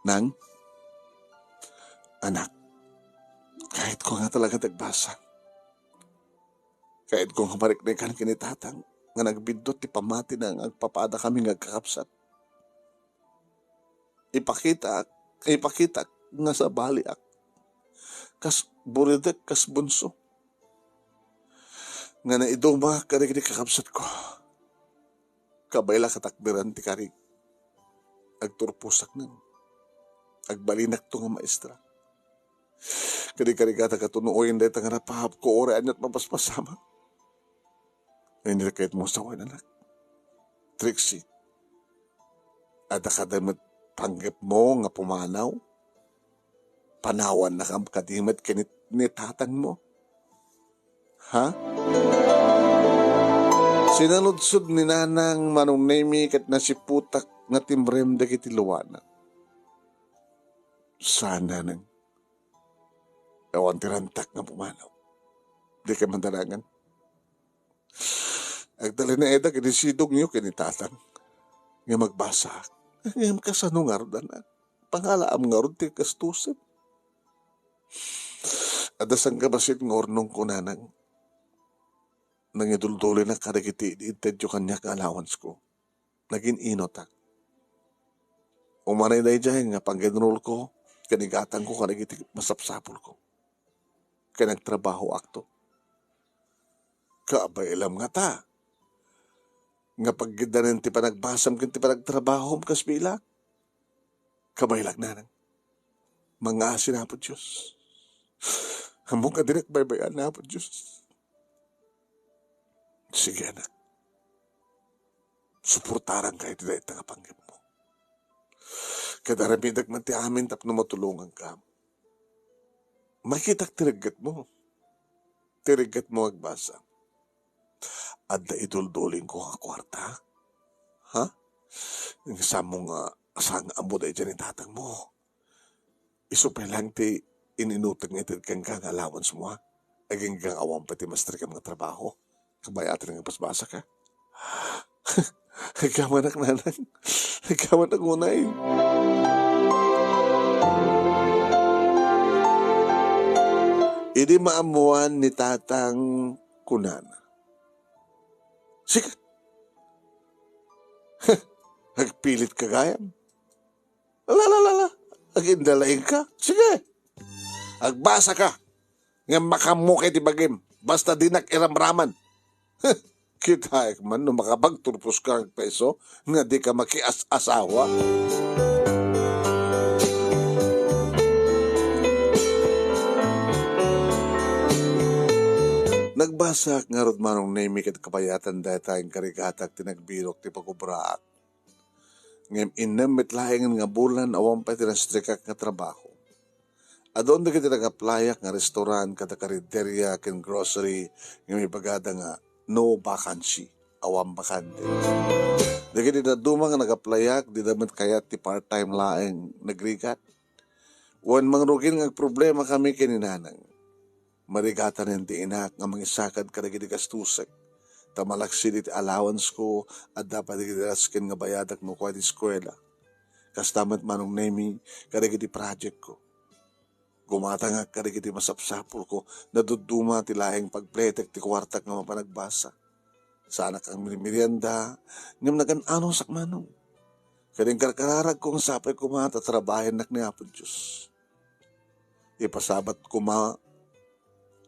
Nang, anak, kayatko nga talaga ti agbasa. Kayatko nga mariknakan ken ni Tatang nga nagbiddut ti pammatina nga agpapadakami nga agkakabsat. Ipakitaak, ipakitak nga sabaliak. Kas buridek, kas bunso. Nga naidumaak kadagiti kakabsatko. Kabay la katakderan ti karig. Agturposak nang. Agbalinakto nga maestra. Kadi karigata katunuoyen dayta nga napaabko uray aniat mapaspasamak. Ay, nilakayat mo sa anak. Trixie, adda kada met panggepmo nga pumanaw? Panawannakam kadi met ken ni, ni tatangmo? Ha? Sinaludsod ni Nanang Manong Nemi ket nasiputak nga timrem dagiti luana. Saan, Nanang. Awan ti rantak nga pumanaw. Dika mandalangan. Agtalinaedak iti sidongyo ken ni Tatang nga magbasaak. Ngem kasano ngarud, anak? Pangalaam ngarud ti kastusem. Adda sanggabasin nga urnongko, Nanang. Nangiduldulina kadagiti intedyo kaniak nga allowancesko. Nagin-inotak. Umanay daydiay nga pag-enrollko ken igatangko kadagiti masapsapulko. Ken agtrabahoakto. Kabaelam ngata nga pagiddanen ti panagbasam ken ti panagtrabahom kas bilang. Kabaelak, nanang. Mangngaasim, Apo Dios. Ammok a dinak baybay-an, Apo Dios. Sige, anak. Suportaranka iti dayta nga panggepmo. Ket aramidek man ti amin tapno matulonganka. Makitak ti reggetmo. Ti reggetmo agbasa. Adda iduldulingko nga kuarta? Ha? Nga saan mo nga saan nga ammo daydiay ni tatangmo? Isu pay laeng ti in-inutang nga ited kenka nga allowance mo, ha? Agingga nga awan pay ti maestra ken nga trabaho. Kabayatan nga basbasaka. Agyaman, nanang. Agyaman, unay. Idi maammuan ni tatang, kunana, "Sige. Agpilitka gayam. Ala, ala, ala, ala. Agindalaingka. Sige. Agbasaka. Ngem makaammoka iti bagim. Basta dinak iramraman." Kitaek man no makapagturposka nga agpaiso nga dika makias-asawa. Nagbasak ngarud, Manong Nemi, ket kabayatan dayta inkarigatak ti nagbirok ti pagobraak. Ngem innem met laengen nga bulan awan pay ti nastrikak nga trabaho. Adun dagiti nag-applyak nga restaurant kada karinderia ken grocery nga ibagada nga no vacancy, awan bakante. Dagiti dadduma nga nag-applyak, dida met kayat ti part-time laeng nagrigat. Wen mangrugin nga agproblema kami ken ni nanang. Marigatanen ti inak nga mangisakad kadagiti gastusek, ta malaksid iti allowance ko, adda pay dagiti nasken nga bayadak no kua iti eskuela. Kasta met, Manong Nemi, kadagiti project ko. Gumatangak kadagiti masapsapulko, nadudduma ti laeng pagpletek ti kuartak nga mapan agbasa. Saanak a merienda, ngem nagan-anusak, Manong. Ket inkarkararagko nga sapay koma ta trabahennak ni Apo Dios. Ipasabat koma,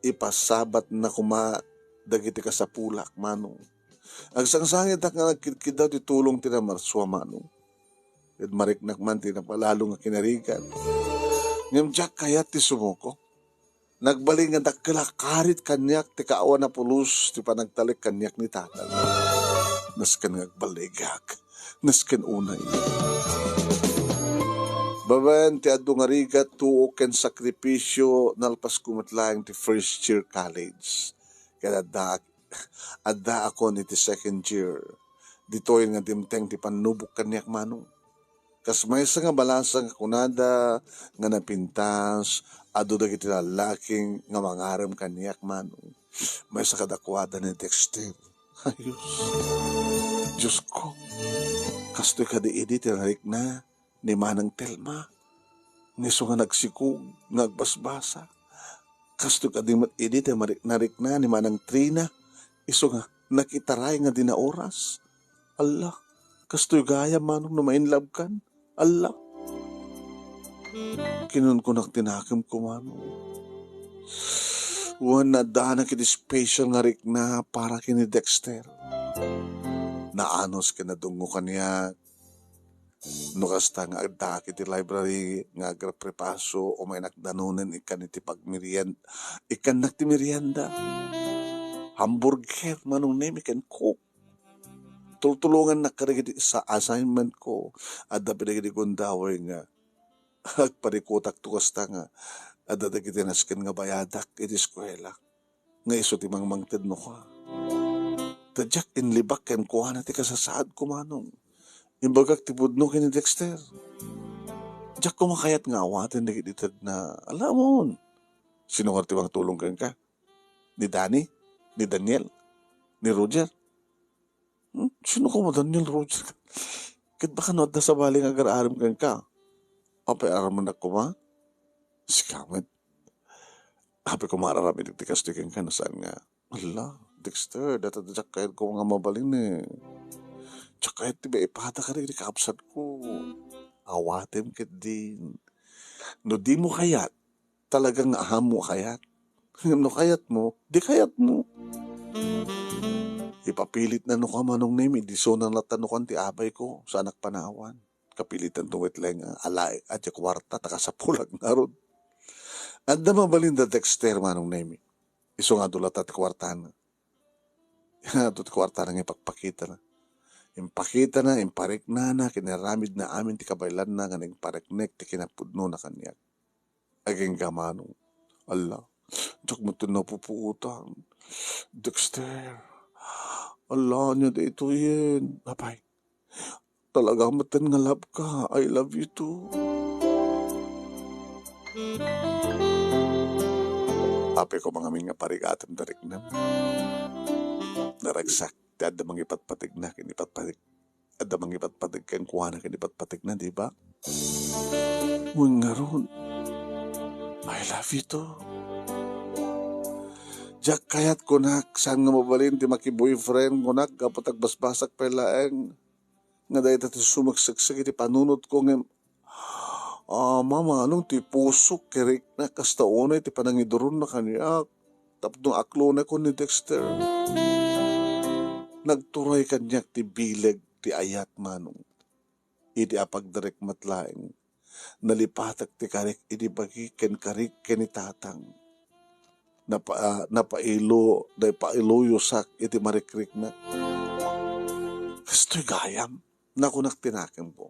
ipasabatna koma dagiti kasapulak, Manong. Agsangsangitak nga nagkidkiddaw ti tulong ti namarsua, Manong. Ket mariknak man ti napalalo nga kinarigat. Ngem diak kayat ti sumuko. Nagbalin nga dakkel a karit kaniak ti kaawan a pulos ti panagtalek kaniak ni tatang. Nasken nga agballigak, nasken unay. Babaen ti adu nga rigat, tuok ken sakripisio, nalpasko met laeng ti first year college. Ket adda, addaakon iti second year. Ditoy nga dimteng ti pannubok kaniak, Manong. Kas maysa nga balasang a kunada nga napintas, adu dagiti lallaki nga mangarem kaniak, Manong. Maysa kadakuada ni Dexter. Ayos. Diosko, kastoy kadi idi ti narikna ni Manang Telma nga isu nga nagsikog nga agbasbasa? Kastoy kadi met idi ti mari-, narikna ni Manang Trina, isu nga nakitaray nga di naoras? Alla, kastoy gayam, Manong, no ma-inlove kan? Alla. Kinunkunak ti nakemko, Manong. Wen, naaddanak iti special nga rikna para ken ni Dexter. Naanus ken nadungngo kaniak. No kasta nga addaak iti library nga agreprepaso, umaynak danunen ikkan iti pagmerien-, ikkannak ti merienda. Hamburger, Manong Nemi, ken Coke. Tultulongannak kadagiti sa-, assignment ko. Adda pay dagiti gundaway nga agparikutakto kasta nga adda dagiti nasken nga bayadak iti eskuela. Nga isu ti mangmangted no kua. Ta diak inlibak kenkuana ti kasasaadko, Manong. Imbagak ti pudno ken ni Dexter. Diak koma kayat nga awaten dagiti tedna. Alamon. Sino nga ti mangtulong kenka? Ni Danny? Ni Daniel? Ni Roger? Hmm? Sino koma Daniel, Roger? Ket baka no adda sabali nga agar-arem kenka. Apay, aramnak koma? Sika met. Apay, koma aramid ti kastoy kenka, no saan nga? Ala, Dexter, data diak kayat ko nga mabalin, eh. Diak kayat ti maipada kadagiti kaabsatko. awatem ketdin. No dimo kayat, talaga nga ahanmo a kayat. Ngem no kayatmo, di kayatmo. Ipapilitna no kua, Manong Nemi, idi isuna latta no kuan ti abayko, saanak panawan. Kapilitanto met laeng a alaek a diay kuarta, ta kasapulak ngarud. Adda mabalin da Dexter, Manong Nemi. Isu nga adu latta ti kuartana. Adu ti kuartana nga ipakpakitana. Impakitana, impariknana ken inaramidna amin ti kabaelanna nga nangpariknek ti kinapudnona kaniak. Agingga, Manong. Alla, diak metten napupuotan. Dexter, alla, ania daytoyen? Apay, talaga metten nga love ka. I love you too. Apay koma ngamin nga parigatem da riknam. Naragsak ti adda mangipatpategna ken ipatpateg, adda mangipatpateg kenkuana ken ipatpategna, di ba? Wen ngarud, I love you too. Diak kayat, kunak, saan nga mabalin ti maki-boyfriend, kunak, gapu ta agbasbasak pay laeng nga dayta ti sumagseksek iti panunotko, ngem, ah, Manong, ti pusok, kirikna, kasta unay ti panangiduronna kaniak. Tapno aklonakon ni Dexter. Nagturay kaniak ti bileg ti ayat, Manong. Idi apagderek met laeng, nalipatek ti karik idi bagi ken karik ken ni Tatang. Napa-, ah, napailo-, napailuyosak iti marikriknak. Kastoy gayam, nakunak ti nakemko.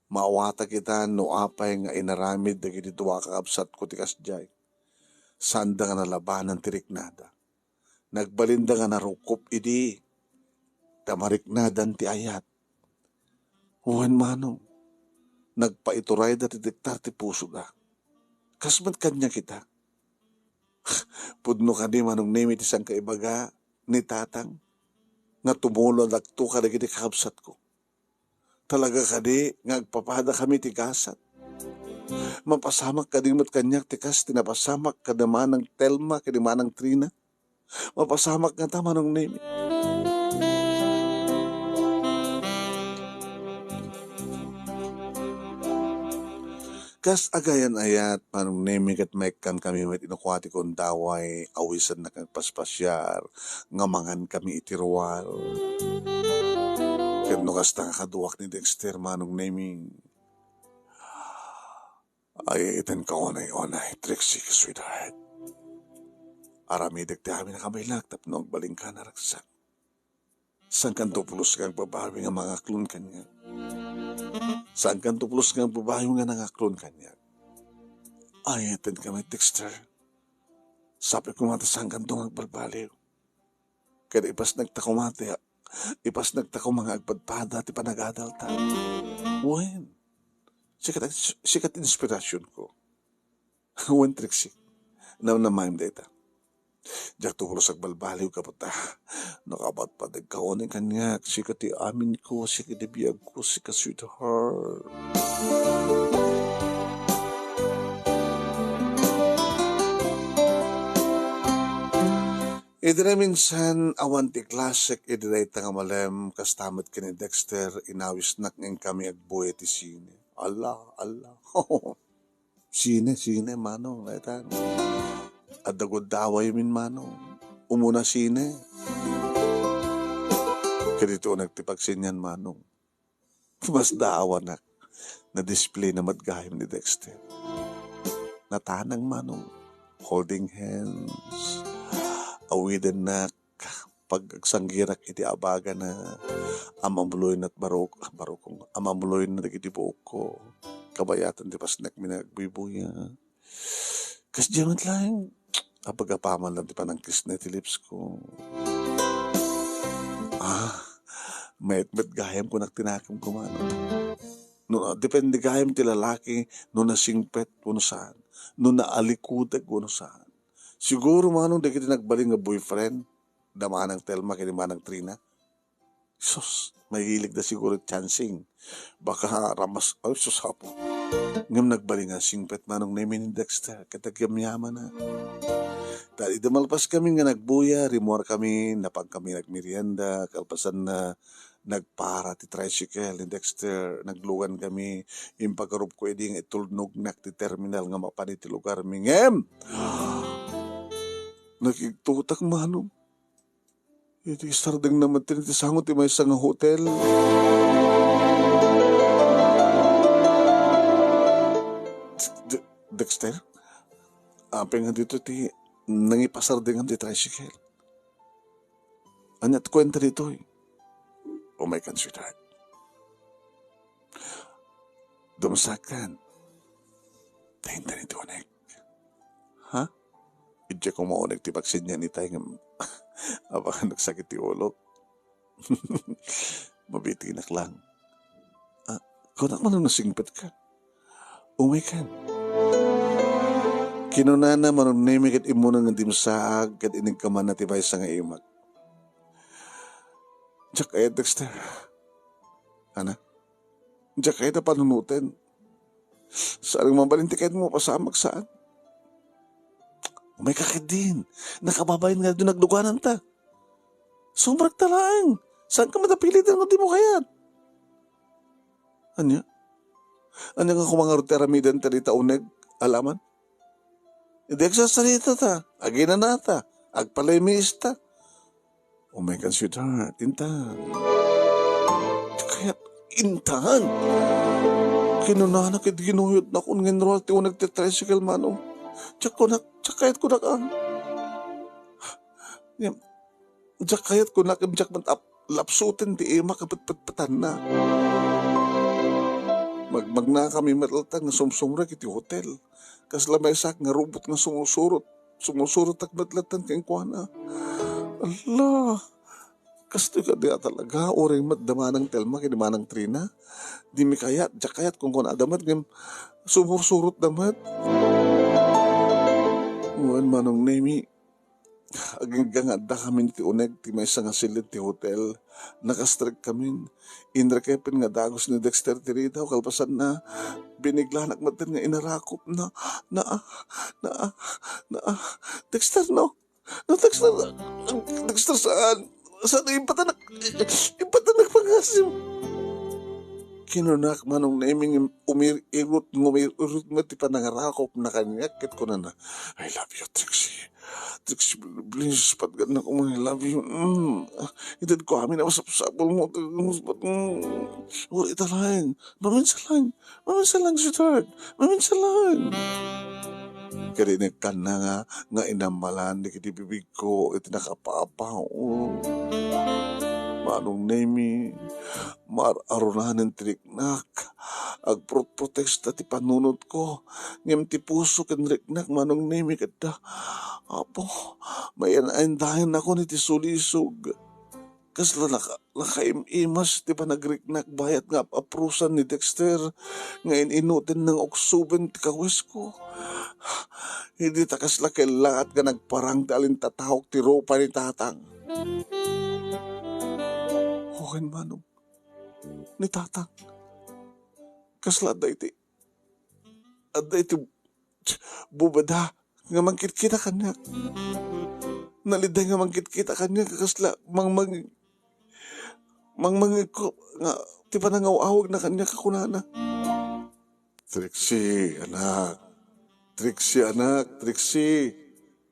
Maawatak ita no apay nga inaramid dagiti dua a kakabsatko ti kasdiay. Saanda nga nalabanan ti riknada. Nagbalinda nga narukop idi ta mariknadan ti ayat. Wen, Manong, nagpaiturayda ti dektar ti pusoda. Kas met kaniak ita. Pudno kadi, Manong Nemi, ti sangkaibaga ni Tatang nga tumulodakto kadagiti kakabsatko. Talaga kadi nga agpapadakami ti gasat? Mapasamak kadi met kaniak ti kas ti napasamak kada Manang Telma ken ni Manang Trina? Mapasamak ngata, Manong Nemi? Kas agayan ayat, Manong Nemi, ket maikkankami met, inukua ti kundaway, awisannak nga agpaspasiar, nga mangankami iti ruar. Ket no kasta nga kaduak ni Dexter, Manong Nemi, ay, itenka unay-unay, Trixie, sweetheart. Aramidek ti amin a kabaelak tapno agbalinka, naragsak. Saankanto pulos nga agbabawi nga mangaklon kaniak. Saankanto pulos nga agbabawi nga nangaklon kaniak. Ay, itenka met, Dexter. Sapay koma ta saankanto nga agbalbaliw. Ket ipasnekta koma ti, ipasnekta koma nga agpadpada ti panagadalta. Wen, sika ti, sika ti inspirasionko. Wen, Trixie, namnamaem dayta. Diakto pulos agbalbaliw gapu ta nakapatpateg ka unay kaniak, sika ti aminko, sika ti biagko, sika sweetheart. Idi naminsan, awan ti klasek idi dayta nga malem, kasta met ken ni Dexter, inawisnak nga inkami agbuya iti sine. Ala, ala. Sine, sine, Manong, dayta. Adda gundawaymin, Manong. Umuna sine. Kadito nagtipag sinian, Manong. Masdaawanak. Na-display na met gayam ni Dexter. Natanang, Manong. Holding hands. Awidennak. Pag agsanggirak iti abagana, amamuloyna ti barok-, barokong, amamuloyna dagiti buokko. Kabayatan ti pasnekmi nga agbuybuya. Kasdiay met laeng, apagapaman lang ti panangkisna iti lipsko. Ah, mayat met gayam kunak ti nakemko, Manong. No, depende gayam ti lalaki, no nasingpet wenno saan. No naalikuteg wenno saan. Siguro, Manong, dagiti nagbalin nga boyfriend, da Manang Telma ken ni Manang Trina. Sus, mahilig da siguro chancing. Baka ramas, ay, sus, apo. Ngem nagbalin nga singpet, Manong Nemi, ni Dexter, ket agyamyamana. Ta idi malpas kami nga nagbuya, rimmuar kami, napan kami nagmerienda, kalpasan na, Nagpara ti tricycle ni Dexter, naglugan kami, impagarup ko idi nga itulnognak ti terminal nga mapan iti lugar mi. Ngem, nakigtutak manong. Iti sardengna met ti sango ti maysa nga hotel. De-, Dexter, apay nga ditoy ti nangipasardengam ti tricycle? Ania ti kuenta ditoy? Umay kan, sweetheart. Dumsakan. Taintan iti unek. Ha? Idiay koma unek ti baksin niya ni Tay ngem apakan nagsakit ti ulok. Mabitinak lang. Ah, kunak man nasingpet ka. Umay kan. Kinunana manong Nemi ket immuna nga dimsaag ket inigkamanna ti maysa nga imak. Diak kayat, Dexter. Ana? Diak kayat a panunoten. Saan nga mabalin ti kayat mo pasamak, saan? Umay ka ketdin. Nakababain nga ditoy naglugananta. Sumrekta laeng. Saan ka matapiliten no di mo kayat? Ania? Ania nga kumangarot ti aramidenta dita uneg, alaman? Idi agsasaritata, aginanata, agpalemiista. Umay kan, sweetheart, intan. Kayat, intan. Kinunana ket ginuyotnakon nga inruar ti uneg ti tricycle, manong. Diak kunak, diak kayat kunak, ah. Ngem, diak kayat kunak, ngem diak met ap-, lapsuten ti imak a petpetpetanna. Magmagnakami met latta nga sumsumrek iti hotel. Kasla maysak nga robot nga sumusurot. Sumusurotak met latta kenkuana. Ala, kastoy kadi a talaga, uray met da manang Telma ken manang Trina. Dimi kayat, diak kayat kunkunada met ngem sumursurotda met. Wen, manong Nemi, agingga nga addakamin iti uneg ti maysa nga silin ti hotel. Nakastrekkamin. Inrekepen nga dagus ni Dexter ti ridaw, kalpasanna, biniglanak met nga inarakop. Na, na, na, na, Dexter, no? No, Dexter, Dexter, saan? Saan? Impatanak, impatanak pangasim. Kinunak manong Nemi ngem umir-irot, ngumir-irot met ti panangarakopna kaniak ket kunana, "I love you, Trixie. Trixie, please, patgannak man, I love you. Mm. Itedko amin a masapsapulmo. Mm. Uray ita laeng. Maminsan laeng. Maminsan laeng, sweetheart. Maminsan laeng." Ket inekkanna nga, nga inammalan dagiti bibigko iti nakapaapaw. Manong Nemi, mar-arunanen ti riknak. Agprotprotesta ti panunotko, ngem ti puso ken riknak, manong Nemi, ket da, Apo, mayan-ayandayanakon iti sulisog. Kasla naka-, nakaim-imas ti panagriknak bayat nga ap-aprosan ni Dexter nga in-inuten nang uksoben ti kawesko. Idi ta kasla kellaat nga nagparang ti alintataok ti rupa ni Tatang. Wen, manong, ni Tatang. Kasla adda iti, adda iti bubeda nga mangkitkita kaniak. Nalidday nga mangkitkita kaniak, kasla mangmang-, mangmangegko nga ti panangaw-awagna kaniak a kunana, "Trixie, anak. Trixie, anak. Trixie.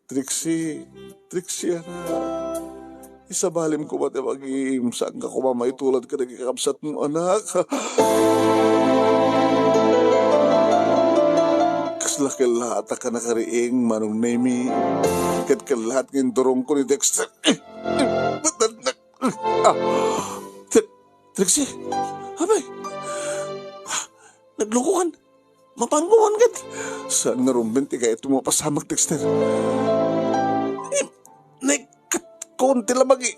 Trixie. Trixie, anak. Isabalim koma ti bagim. Saanka koma maitulad kadagiti kakabsatmo, anak." Kasla kellaat a nakariing, manong Nemi. Ket kellaat nga indurongko ni Dexter. Ah, Tri-, Trixie, apay, naglukokan. Mapanguan ket. Saan nga rumben ti kayatmo a mapasamak, Dexter? Im-, naikkatkon ti labagi.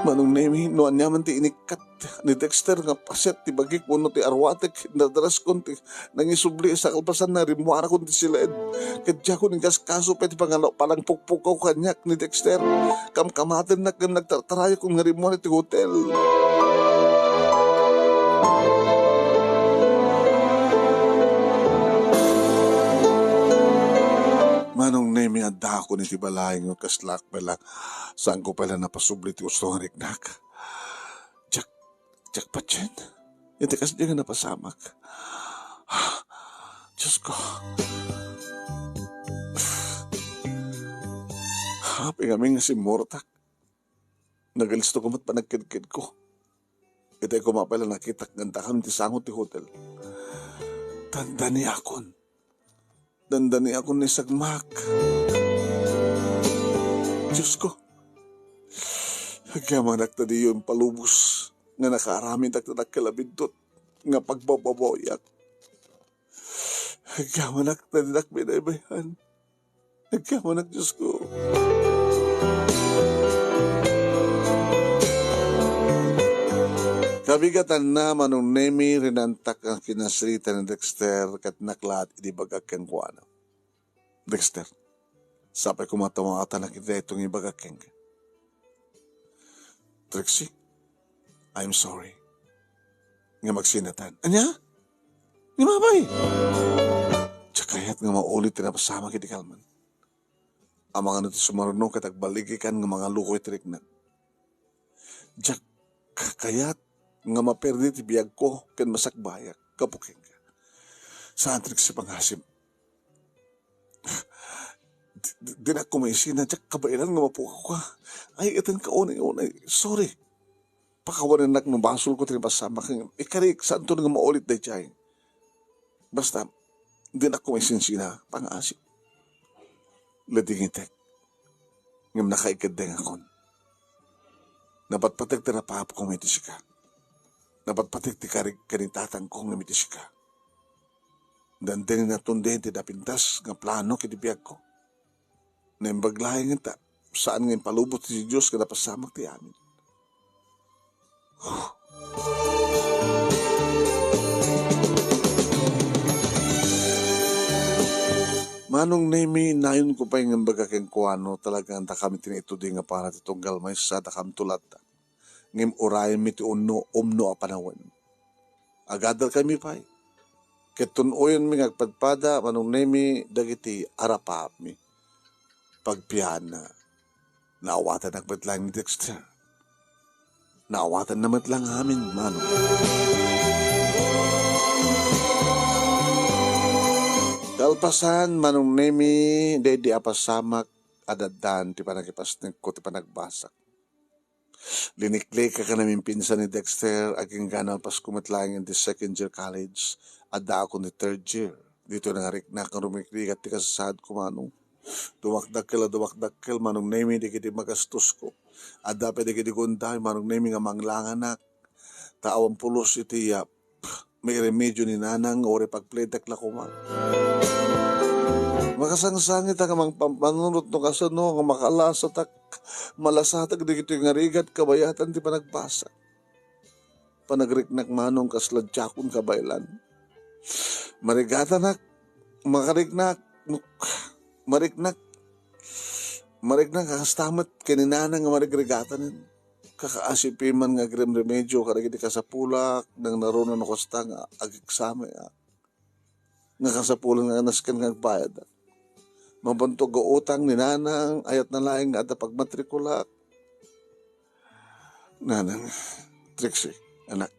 Manong Nemi, no aniaman ti inikkat ni Dexter nga paset ti bagik wenno ti arwatek, nadaraskon ti nangisubli sa kalpasanna, rimmuarakon ti siled. Ket diakon inkaskaso pay ti pangano-, panangpukpukaw kaniak ni Dexter. Kamkamatennak ngem nagtartarayakon nga rimmuar iti hotel. Manong Nemi, addaakon iti balay nga kaslak pay la, saanko pay la napasubli ti usto nga riknak. Diak patien iti kasdi nga napasamak. Diosko, apay ngamin nga simmurtak. Nagalisto ko met panagkedkedko. Itay koma pay la nakitak nga dakami ti sango ti hotel. Dandaniakon. Dandaniakon ni sagmak. Diosko, agyamanak ta diyo impalubos nga nakaaramidak ta dakkel a biddut nga pagbababawiak. Agyamanak ta dinak binaybayan. Agyamanak, Diosko. Kabigatanna, Manong Nemi, rinantak nga kinasrita ni Dexter ket naklaat idi bagak kenkuana. Dexter, sapay koma ta maawatanak iti daytoy nga ibagak kenka. Trixie, I'm sorry. Ngem agsinatan. Ania? Ngem apay? Diak kayat nga maulit ti napasamak idi kalman. Amangan no ti sumaruno ket agbaligikan nga mangaluko iti riknak. Diak kayat nga maperdi ti biagko ken masakbayak gapu kenka. Saan, Trixie, pangasim. Di, di, dinak kumaisina, diak kabaelan nga mapukaw ka. Ay, iten ka unay-unay. Sorry. Pakawanennak no basolko ti napasamak. Ikarik, saanto nga maulit daydiay. Basta, dinak kumaisinsinan, pangasim. Ladingitek. Ngem nakaikeddengakon. Napatpatek ti napaapko ngem iti sika. Napatpatek ti karik ken itatangko ngem iti sika. Dandani natundin ti napintas nga plano iti biagko. Naimbag laeng ta saan nga impalubos ti Dios nga napasamak ti amin. Manong Nemi, nayonko pay nga imbaga kenkuano, talaga nga dakami ti naitudi nga para ti tunggal maysa, dakamto latta. Ngem urayenmi ti umno, umno a panawen. Agadarkami pay. Ket tun-oyenmi nga agpadpada, Manong Nemi, dagiti arapaapmi. Pagpianna, naawatanak met laeng ni Dexter. Naawatanna met laeng amin, Manong. Kalpasan, Manong Nemi, daydi a pasamak, addan ti panagipasnekko ti panagbasak. Liniklik a kanaminpinsan ni Dexter, agingga nalpasko met laeng iti second year college, addaakon ti third year. Ditoy nangariknak nga rumikrigat ti kasasaadko, Manong. Dumakdakkel a dumakdakkel, Manong Nemi, dagiti magastosko. Adda pay dagiti gunda, Manong Nemi, nga manglanganak. Ta awan pulos iti, ah, mairemedio ni Nanang, uray pagpledak la koma. Makasangsangitak nga mangpampanunot no kasano nga makalasatak, malasatak dagitoy nga rigat kabayatan ti panagbasak. Panagriknak, Manong, kasla diakon kabaelan. Marigatanak, makariknak, mariknak, mariknak, kasta met ken ni Nanang nga marigrigatanen. Kakaasipi man nga agremremedio kadagiti kasapulak, nangnaruna no kasta nga ageksameak. Nga kasapulan nga nasken nga agbayad. Mabantog nga utang ni Nanang, ayatna laeng nga adda pagmatrikulak. Nanang, Trixie, anak,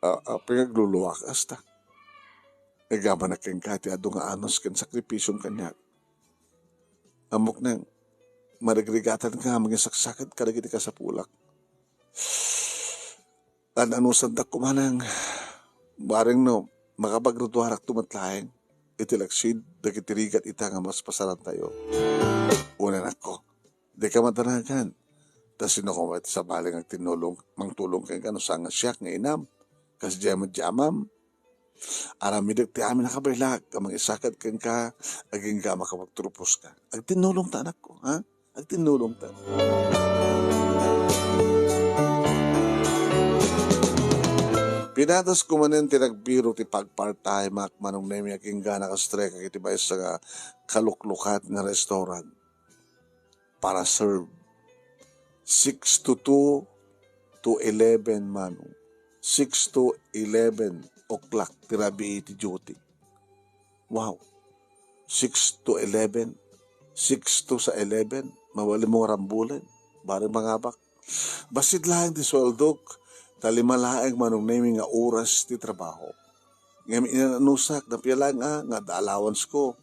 a-, apay nga agluluak, asta. Igamanak kenka ti adu nga anus ken sakripisyom kaniak. Ammok nang, marigrigatanka, mangisaksakit kadagiti kasapulak. An-anusantak koma nang, bareng no, makapagruduarakto met laeng iti laksid dagiti rigat ita nga maspasarantayo. Una, anakko, dika madanagan. Ta sino koma iti sabali nga agtinnulong, mangtulong kenka no saan nga siak nga inam? Kasdiay met di amam. Aramidek ti amin a kabaelak a mangisakit kenka, agingga makapagturposka. Agtinnulongta, anakko, ha? Agtinnulongta. Pinatasko manen ti nagbirok ti pagpart-time-ak, Manong Nemi, agingga nakastrek iti maysa nga kaluklukat nga restaurant. Para serve. Six to two to eleven, Manong. Six to eleven o'clock ti rabii ti duty. Wow. Six to eleven. Six to sa eleven. Mabalin mo nga rambulen. Bareng mangabak. Bassit laeng ti sueldok. Ta lima laeng Manong Nemi nga oras ti trabaho. Ngem inanusak, napia laeng a, nga adda allowance ko.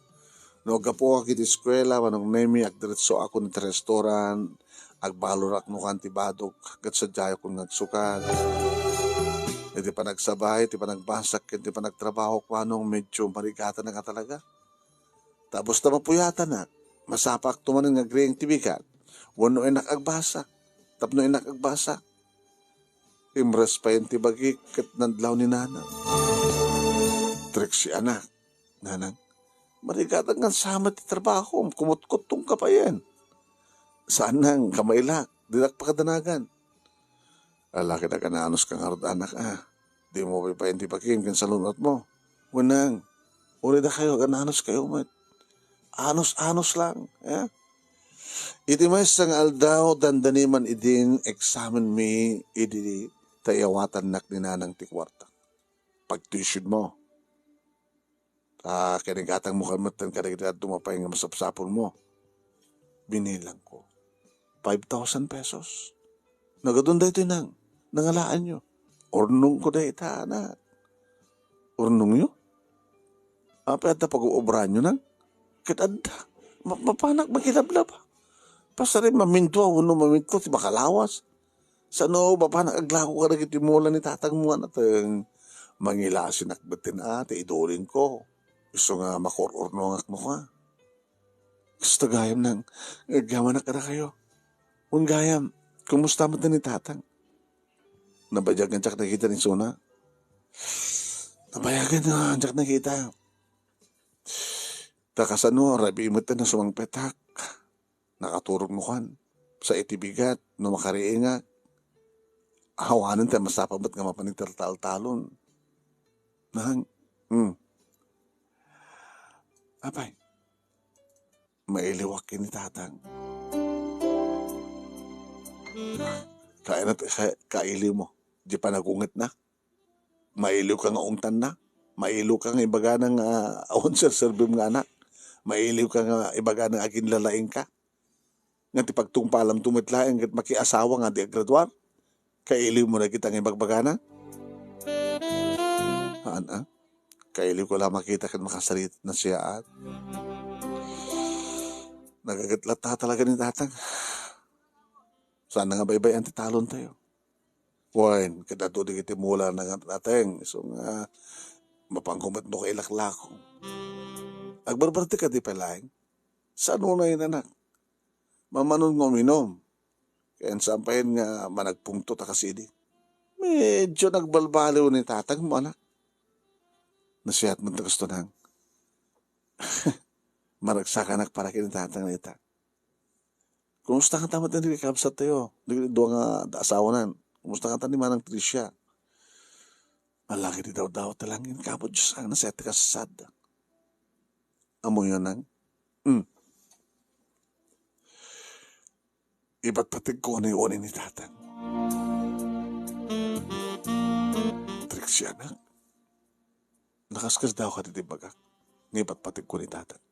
No aggapuak iti eskuela, Manong Nemi, agdiretsoakon iti restaurant, agbalorak no kan ti badok, ket sadiayakon nga agsukat. Iti panagsabay, iti panagbasak, ken ti panagtrabaho, Manong, medyo marigatanak a talaga. Tapos ta mapuyatanak, masapakto manen nga agriing ti bigat, wenno innak agbasa. Tapno innak agbasa, imres payen ti bagik ket nadlaw ni Nanang. Trixie, anak, Nanang, marigatak nga sama ti trabahom, kumutkuttonka payen. Saan nang kamailak, dinak pakadanagan. Ala, ket agananus ka ngarud, anak, a. Dimo pay payen ti bagim ken salun-atmo. Wenang, uray dakayo, agananuskayo met. Anus-anus lang, eh? Iti maysa nga aldaw, dandani man idin examen mi idi ta iyawatannak ni Nanang ti kuarta. Pagtuitionmo. Ta kinigatangmo kan metten kadagiti dadduma pay nga masapsapulmo. Binilangko. Five thousand pesos. Nagadun daytoy, Nang. Nangalaanyo. Urnongko dayta, anak. Urnongyo? Apay, adda pag-uobranyo, Nang? Ket adda. Ma-, mapanak makilablaba. Pasari mamintua wenno mamitko ti makalawas. Sano, mapanak aglako kadagiti mula ni tatangmo a nateng. Mangilasinak metten a, ti idulingko. Isu nga makur-urnongak no ka. Kasta gayam, Nang, nga agyamanak kadakayo. Wen gayam, kumusta met ni tatang? Nabayagan diak nakita ni Suna. Nabayagan nga diak nakita. Ta kasano, rabii met na sumangpetak. Nakaturog no kan. Sa iti bigat, no makariingak. Awanen ta masapa met nga mapan iti taltalon. Nang, hmm. Apay, mailiwak ken ni tatang. Kainat-, ka-, kailiwmo, di panagungetna. Mailiwka nga ungtanna. Mailiwka nga ibagana nga awan serserbim nga anak. Mailiwka nga ibagana nga aginlalaingka. Nga ti pagtungpalamto met laeng ket makiasawa nga di agraduar. Kailiwmo dagita nga ibagbagana? Haan, a? Kailiwko la makita ken makasaritan a siak. Nagaget latta talaga ni tatang. Saan nga baybay-an ti talontayo. Wen, ket adu dagiti mula nga nateng, isu nga mapanko met no kailaklako. Agbarbartek kadi pay laeng? Saan unay, anak? Mamanon nga uminum. Ken saan payen nga managpungtot a kasidi. Medyo nagbalbaliw ni tatangmo, anak. Nasiat met ti kastonan. Maragsakanak para ken ni tatang dayta. Kumusta ngata met dagiti kakabsattayo? Dagiti dua nga asawanan. Kumusta ngata ni Manang Tricia? Ala, ket idawdawat ti langit, Apo Dios, a, nasiat ti kasasaadda. Ammoyo, Nang? Hmm. Ipatpategko unay-unay ni tatang. Trixie, anak, nakaskasdaaw kadi ti imbagak nga ipatpategko ni tatang?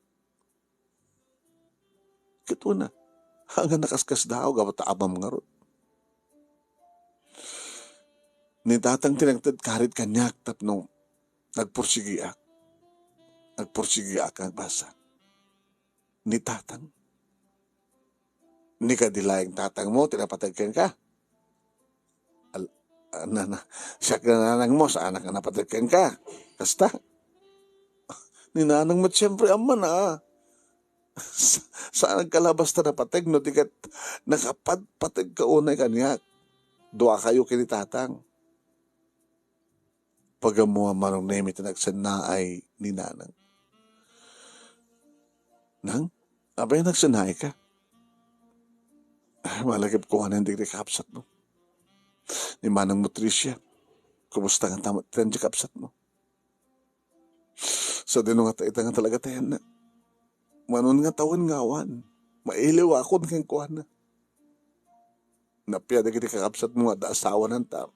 Ket wen a, haan nga nakaskasdaaw gapu ta amam ngarud. Ni tatang ti nangted karit kaniak tapno nagpursigiak. Nagpursigiak nga agbasa. Ni tatang. Ni kadi laeng tatangmo ti napateg kenka? Al-, ah, na, na, siak nga nanangmo, saanak nga napateg kenka. Kasta? Ni nanang met, siyempre, amana. Sa-, saan nagkalabas ta napateg no di ket nakapadpateg ka unay kaniak. Duakayo ken ni tatang. Pag-ammoan, Manong Nemi, ti nagsennaay ni Nanang. Nang, apay nagsennaay ka? Ay, malagip ko anen dagiti kakabsatmo. Ni Manang Nutricia, kumusta nga tamat ti kakabsatmo? Sadino nga ta ita nga talaga tayanna. Manon nga tawen nga awan, mailiwakon kenkuana. Napia dagiti kakabsatmo nga adda asawanan ta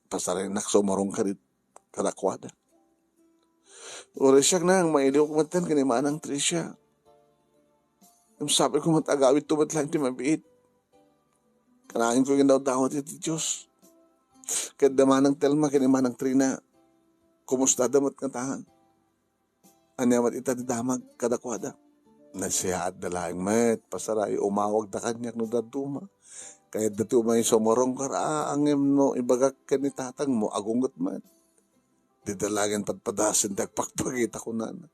pasarinak sa umarong kadit-, kadakuada. Uray siak, Nang, mailiwak metten ken ni Manang Tricia. Ngem sapay ko met agawidto met laeng ti mabiit. Kanayon ko nga daw-dawat iti Dios. Ket da Manang Telma ken ni Manang Trina, kumustada met ngata? Ania met ita ti damag kadakuada? Nagsiyaatda laeng met, pasarayo, umawagda kaniak no dadduma. Kayatda ti umayso, marungkar, a, ngem no ibagak ken ni tatangmo, agunget met. Dida laeng padpadasen ti agpakpakita, kunana.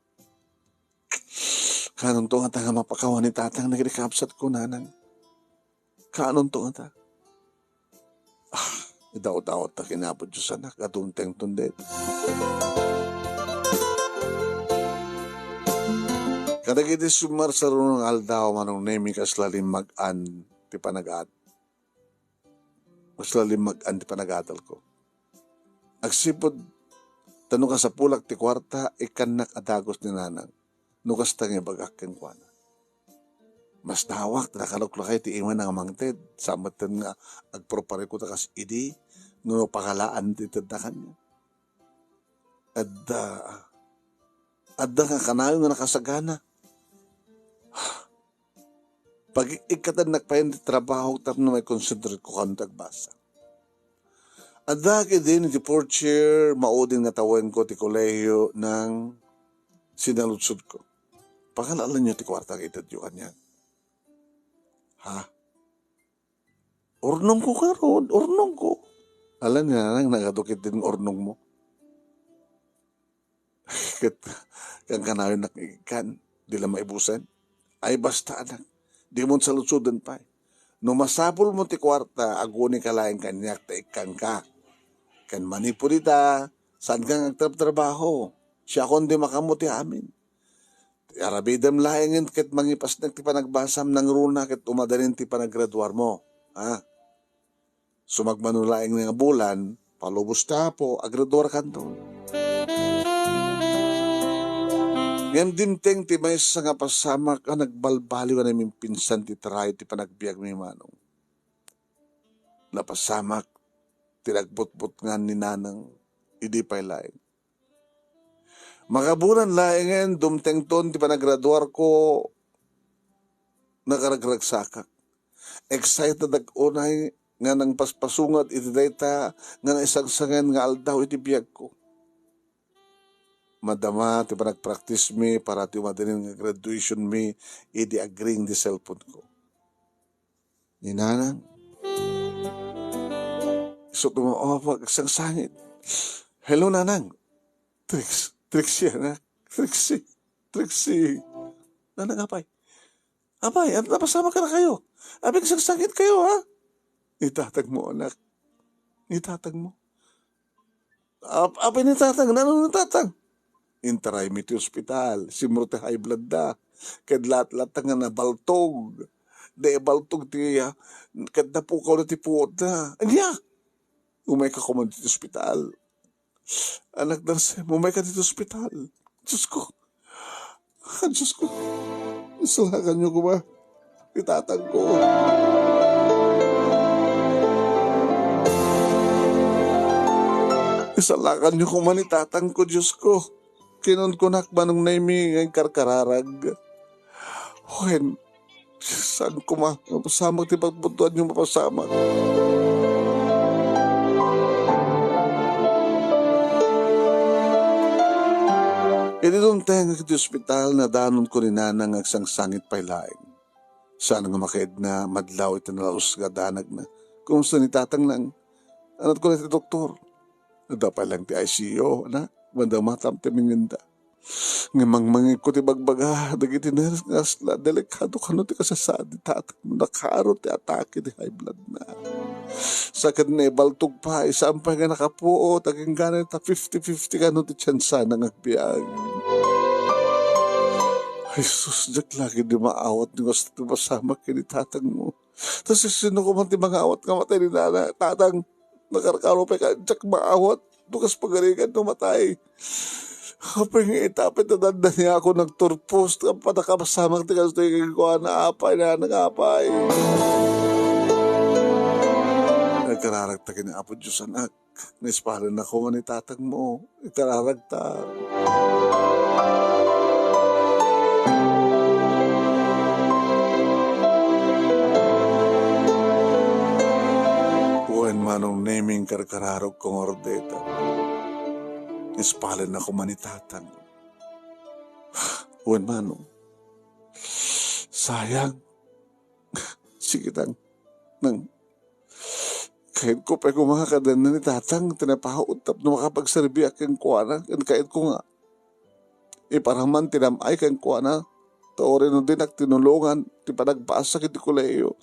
Kaanonto ngata nga mapakawan ni tatang dagiti kabsatko, nanang? Kaanonto ngata? Ah, idaw-dawat ta ken Apo Dios, anak, a dumtengton daytoy. Kadagiti sumarsaruno nga aldaw, Manong Nemi, kasla limmag-an ti panagat-, kasla limmag-an ti panagadalko. Agsipud ta no kasapulak ti kuarta, ikkannak a dagus ni nanang, no kasta nga ibagak kenkuana. Masdawak ti nakaluklukay ti imana nga mangted, sa metten nga agpurpariko ta kas idi, no pakalaan ti tedda kaniak. Adda, adda nga kanayon nga nakasagana. Pag-ikkatannak payen ti trabaho tapno maikonsentrate ko kano ti agbasa. Adda ket din iti fourth year, maudin nga tawenko ti kolehiyo nang sinaludsodko. Pakalaan niyo ti kuarta nga itedyo kaniak. Ha? Urnongko ngarud, urnongko. Ala ni nanang, nagadu ket din urnongmo. Ket kankanayon nak, ikkan, di la maibusen. Ay, basta, anak, dimon saludsoden pay. No masapulmo ti kuarta, aguneka laeng kaniak ta ikkanka. Ken manipud ita, saanka nga agtrabtrabaho. Siakon ti makaammo ti amin. Ti aramidem laengen ket mangipasnek ti panagbasam nangruna ket umadanin ti panagraduarmo. Ha? Sumagmamano laeng nga bulan, palubos ti Apo, agraduarkanto. Ngem dimteng ti maysa nga pasamak a nagbalbaliw a namimpinsan ti tarayo ti panagbiagmi, Manong. Napasamak ti nagbutbutngan ni Nanang idi pay laeng. Makabulan laengen, dumtengton ti panagraduarko, nakaragragsakak. Excited ak unay nga nangpaspasungad iti dayta nga naisangsangen nga aldaw iti biagko. Madama ti panagpraktismi para ti umadanin nga graduationmi idi agring ti cellphoneko. Ni Nanang. Isu ti umawawag agsangsangit. "Hello, Nanang." "Trix, Trixie, anak. Trixie, Trixie." "Nanang, apay? Apay, at napasamak kadakayo? Apay agsangsangitkayo, ha?" "Ni tatangmo, anak. Ni tatangmo." "Ap-, apay ni tatang? Nano ni tatang?" "Intaraymi ti ospital. Simro ti high blood da. Ket laat-laat nga nabaltog. Naibaltog ti, ah, ket napukaw na ti puot na." "Ania? Umayka koma iti ospital." "Anak Darcy, umayka iti ospital." Diosko. Ah, Diosko. Isalakanyo koma ti tatangko. Isalakanyo koma ni tatangko, Diosko. Kinunkunak, Manong Nemi, nga inkarkararag. Wen, saan koma, mapasamak ti pagbutuanyo, mapasamak. Idi dumtengek iti ospital, nadanonko ni Nanang nga agsangsangit pay laeng. Saan nga makaidna, madlaw iti nalaus nga danagna. "Kumusta ni tatang, Nang?" "Anat ko na ti doktor." "Adda pay laeng ti I C U, anak. Madamatam ti mingenda." Ngem mangmangegko ti bagbaga dagiti nurse nga kasla delikado kano ti kasasaad ni tatang no nakaro ti atake ti high blood na. Sa ket naibaltog pay, saan pay nga nakapuot, agingga ta fifty fifty kano ti tsansana nga agbiag. Ay, sus, diak la ketdi maawat no kasta ti mapasamak ken ni tatangmo. Ta sisino koma ti mangawat nga matay ni nana, tatang? Nakarkaro pay ka, diak maawat. Dukas pagarigan no matay. Apay nga ita, apay ta dandaniakon nagturpos, ta panakapasamak ti kastoy kenkuana, apay, nanang, apay. Nagkararagta ken ni Apo Dios, anak. Naispalan na koma ni tatangmo. Nagkararagta. Manong Nemi, inkarkararagko ngarud dayta. Ispalennaka koma ni Tatang. Wen, Manong. Sayang. Sige, Tang. Nang, kayatko pay koma nga kadenna ni Tatang ti napaut tapno makapagserbiak kenkuana, ken kayatko nga iparaman ti nam-ay kenkuana, ta uray no dinak tinulongan ti panagpasak iti kolehiyo,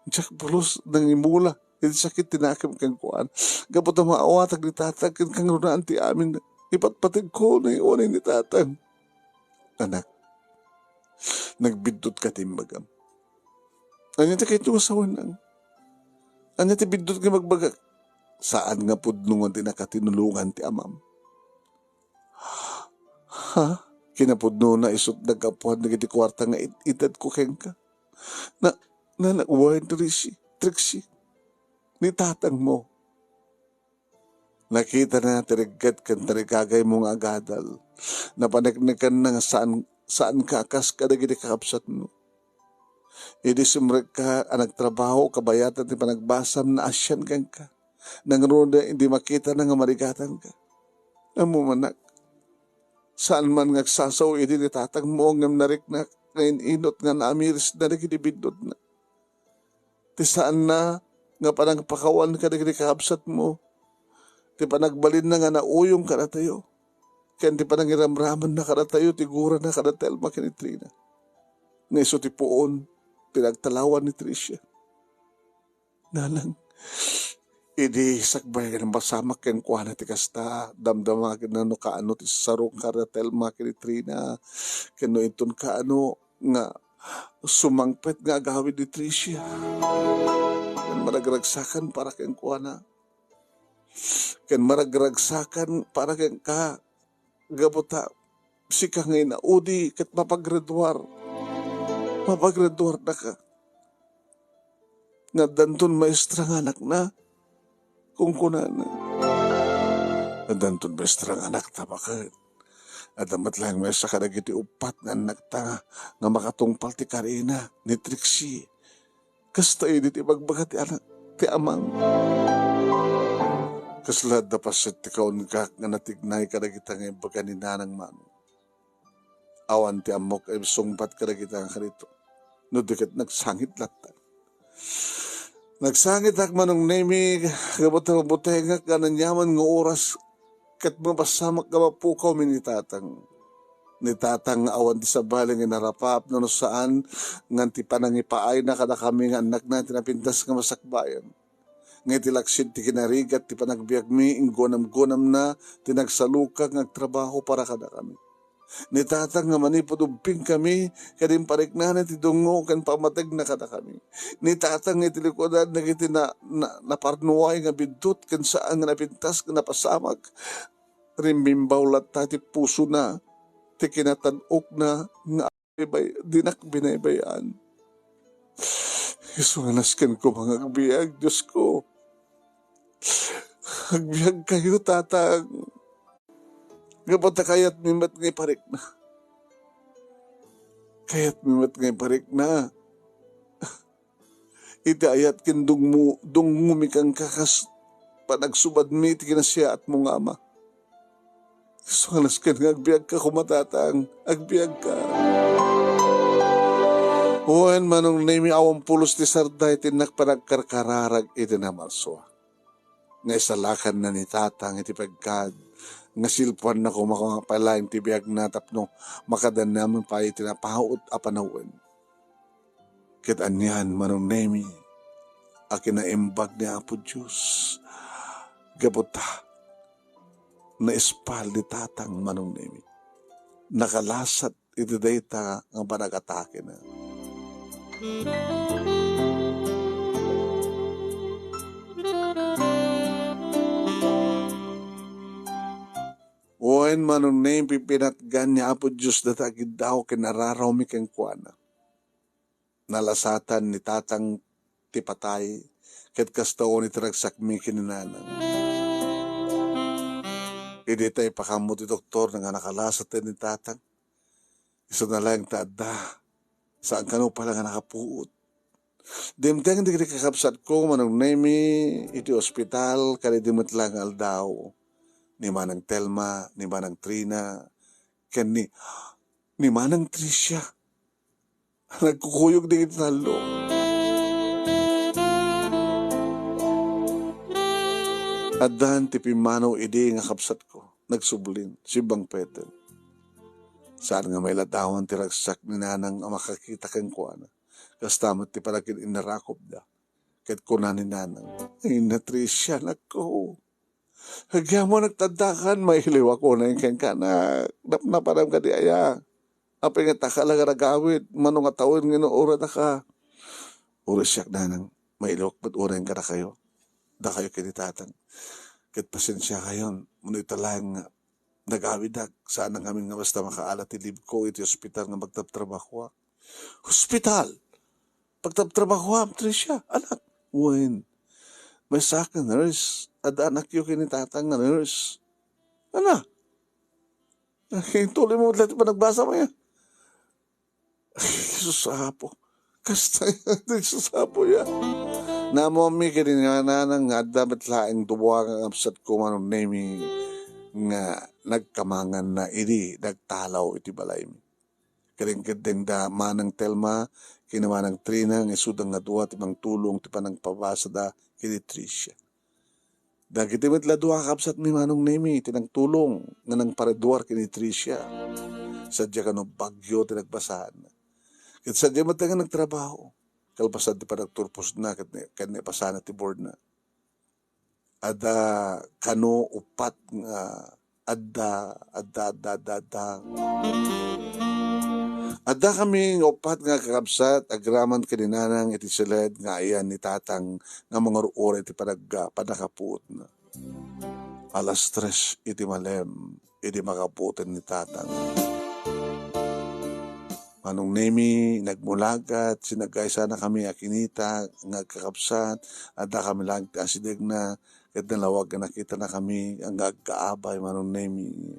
diak pulos nangimula iti sakit ti nakem kenkuana. Gapu ta maawatak ni Tatang ken kangrunaan ti amin, ipatpategko ni, unay ni Tatang. Anak, nagbiddutka ti imbagam. Ania ti kayatmo nga sawen, Nang? Ania ti biddut nga ibagbagak? Saan nga pudno nga dinak tinulongan ti amam. Ha? Kinapudnona, isut' naggapuan dagiti kuarta nga it-itedko kenka. Na, na, na, wen, Trixie, Trixie, ni Tatangmo. Nakitana ti regget ken tarigagaymo nga agadal. Napaneknekanna nga saan, saanka a kas kadagiti kakabsatmo. Idi simrekka a nagtrabaho, kabayatan ti panagbasam, naasian kenka. Nangruna idi makitana nga marigatanka. Ammom, anak, saan man nga agsasao idi ni Tatangmo ngem nariknak nga in-inut nga naamirisna dagiti biddutna. Ti saanna nga panangpakawan kadagiti kakabsatmo, ti panagbalinna nga nauyong kadatayo, ken ti panangiramramanna kadatayo ti gurana kada Telma ken ni Trina. Nga isu ti puon ti nagtalawan ni Tricia. Nanang, idi sakbay nga napasamak kenkuana ti kasta, damdamagenna no kaano ti sarong kada Telma ken ni Trina, ken no inton kaano nga sumangpet nga agawid ni Tricia. Ken maragragsakan para kenkuana. Ken maragragsakan para kenka, gapu ta sika nga inaudi ket mapagreduar. Mapagreduarnaka. Nga addanton maestra nga anakna, kunkunana. Addanton maestra nga anakta, baket. Adda met laeng maestra kadagiti uppat nga annakta nga makatungpal ti karina ni Trixie. Kasta idi ti ibagbaga ti anak, ti amam. Kasla adda paset ti kaunggaak nga natignay kadagita nga ibbaga ni Nanang Mano. Awan ti ammok a maisungbat kadagita nga karito. No di ket nagsangit latta. Nagsangitak, Manong Nemi, gapu ta mabutengak nga aniaman nga oras ket mapasamak nga mapukawmi ni Tatang. Ni Tatang nga awan ti sabali nga inarapap no saan ngan ti panangipaayna kadakami nga annakna ti napintas nga masakbayan. Nga iti laksid ti kinarigat ti panagbiagmi, inggunam-gunamna ti nagsalukag nga agtrabaho para kadakami. Ni Tatang nga manipud ubbingkami, ket impariknana ti dungngo ken pammategna kadakami. Ni Tatang nga iti likudan dagiti na, na, naparnuay nga biddut ken saan nga napintas nga napasamak, rimmimbaw latta ti pusona, ti kinatan-okna nga baybay-, dinak binaybay-an. Isu nga nasken koma nga agbiag, Diosko. Agbiagkayo, Tatang. Gapu ta kayatmi met nga iparikna. Kayatmi met nga iparikna. Iti ayat ken dungmo-, dungngomi kenka kas panagsubadmi iti kinasiaatmo nga ama. Isu nga nasken nga agbiagka koma, Tatang. Agbiagka. Wen, Manong Nemi, awan pulos ti sarday ti innak panagkarkararag iti namarsua. Nga isalakanna ni Tatang iti pagkad, nga silpuanna koma nga pay laeng ti biagna tapno makadanamen pay iti napaut a panawen. Ket anian, Manong Nemi, a kinaimbag ni Apo Dios, gapu ta naispal ni Tatang, Manong Nemi. Nakalasat iti dayta nga panagatake na. Wen, Manong Nemi, pipinatgan ni Apo Dios data a giddaw ken ararawmi kenkuana. Nalasatan ni Tatang ti patay, ket kasta unay ti ragsakmi ken ni Nanang. Idi ta ipakammo ti doktor nga nakalasat ni Tatang, isuna laeng ta adda, saan kano pay la nga nakapuot. Dimteng dagiti kakabsatko, Manong Nemi, iti ospital, kadagidi met la nga aldaw. Ni Manang Telma, ni Manang Trina, ken ni, ni Manang Tricia. Nagkukuyog dagiti tallo. Addan ti pimmanaw idi nga kabsatko. Nagsublin, simbangpeten. Saan nga mailadawan ti ragsak ni Nanang a makakita kenkuana. Kasta met ti panakin-innarakupda. Ket kuna ni Nanang, "Ay, Patricia, nako. Agyamanak ti addakan, mailiwak unay kenka, nak. Napnapanam kadi aya? Apay nga taka la nga nagawid, mano nga tawen nga inuuradaka?" "Uray siak, Nanang, mailiwak met unay kadakayo. Dakayo ken ni Tatang. Ket pasensiakayon, mano ita laeng nga nagawidak, saan ngamin nga basta makaala ti leave ko iti ospital nga pagtabtrabahoak." "Hospital? Pagtabtrabahoam, Tricia, anak?" "Wen. Maysaak nga nurse. Adda anakyo ken ni Tatang nga nurse." "Ana? Ay, tuloy mo met ti panagbasa mo ya." "Ay, Jesus, Apo. Kasta ya, Jesus, Apo ya." Naammomi ken ni Nanang nga adda met laeng dua nga kabsatko, Manong Nemi, nga nagkamanganna idi nagtalaw iti balaymi. Kadengkeddengda Manang Telma ken Manang Trina nga isuda nga dua ti mangtulong ti panangpabasada ken ni Tricia. Dagiti met la dua a kabsat ni Manong Nemi ti nangtulong nga nangpareduar ken ni Tricia. Sadia kano bagyo ti nagbasaanna. Ket sadia met nga nagtrabaho. Kalpasan ti panagturposna ket ni, ket naipasana ti boardna. Adda kano uppat nga adda, adda, adda, adda, adda. Adda kami nga uppat nga kakabsat agraman ken ni Nanang iti siled nga ayan ni Tatang nga mangur-uray iti panag-, pannakapuotna. Alas tres iti malem, idi makapuoten ni Tatang. Manong Nemi, nagmulagat, sinagaysanakami a kinita nga agkakabsat, adda kami laeng ti asidegna, ket nalawag nga nakitanakami nga agkaabay, Manong Nemi.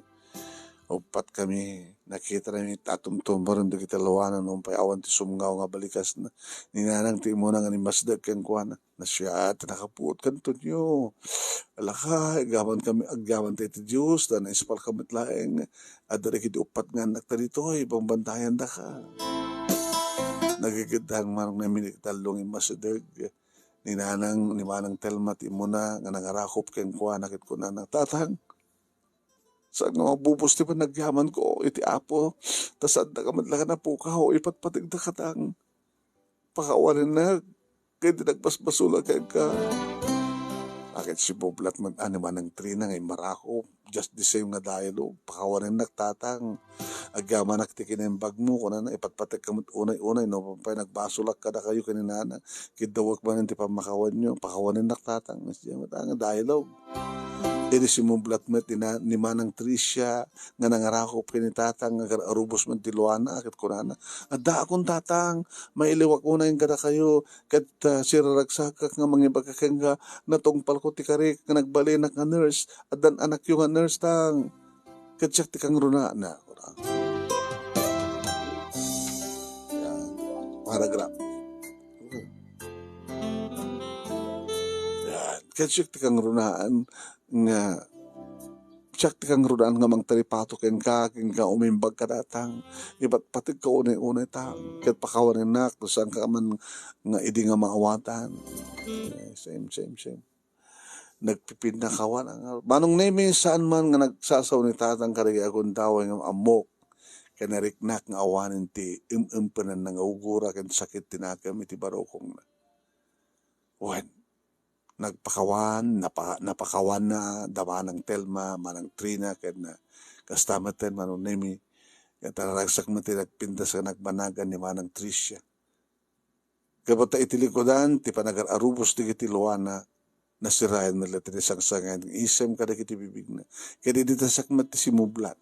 Uppat kami, nakitanami ti atumtumeren dagiti luana, no pay awan ti sumngaw nga balikasna. Ni Nanang ti immuna nga nimmasdek kenkuana. Nasiaat ti nakapuot kanto nyo. Alaka, agyaman kami, agyaman tayo ti Diyos, ta naispal kami laeng. Adda dagiti uppat nga annak ta ditoy, bambantayan daka. Nagigiddan Manong Nemi ti tallo nga immasideg. Ni Nanang, ni Manang Telma ti immuna nga nangarakop kenkuana ket kunana, "Tatang, saan nga mabubos ti panagyamanko iti Apo, ta saandaka met la nga napukaw, ipatpategdaka, Tang. Pakawanennak, ket di nagpaspasolak kenka." Akin si Boblat man, ani Manang Trina nga immarakop, just the same nga dialogue, "Pakawanennak, Tatang. Agyamanak ti kinaimbagmo, kunana, ipatpategka met unay-unay, no pay nagbasolak kadakayo ken ni Nana, kiddawek manen ti pammakawanyo, pakawanennak, Tatang." Siya met nga dialogue. Idi simmublat met ni na-, ni Manang Tricia nga nangarakop ken ni Tatang nga agar-arubos met ti luana, ket kunana, "Addaakon, Tatang, mailiwak unay kadakayo, ket, ah, siraragsakak nga mangibaga kenka, natungpalko ti karik nga nagbalinak nga nurse, addan anakyo nga nurse, Tang. Ket siak ti kangrunaan." Yan. Paragraph. Yan. Ket siak ti kangrunaan nga, siak ti kangrunaan nga mangtaripato kenka, kenka umimbag ka, Tatang. Ipatpategka unay-unay, Tang. Ket pakawanennak, no saanka man nga idi nga maawatan. Eh, same, same, same. Nagpipinnakawan ang Manong Nemi, saan man nga nagsasao ni Tatang kadagiti agundaway nga ammok. Ken nariknak nga awanen ti em-empenanna nga ugura ken sakit ti nakem iti barukongna. Wen, nagpakawan, napa-, napakawanna da Manang Telma, Manang Trina, ken, ah, kasta met ten Manong Nemi, ket naragsak met ti nagpintas ken nagbanagan ni Manang Tricia. Gapu ta iti likudan ti panagar-arubos dagiti luana, nasirayan met la ti nasangsangay nga isem kadagiti bibigna. Ket idi nasak met ti simmublat.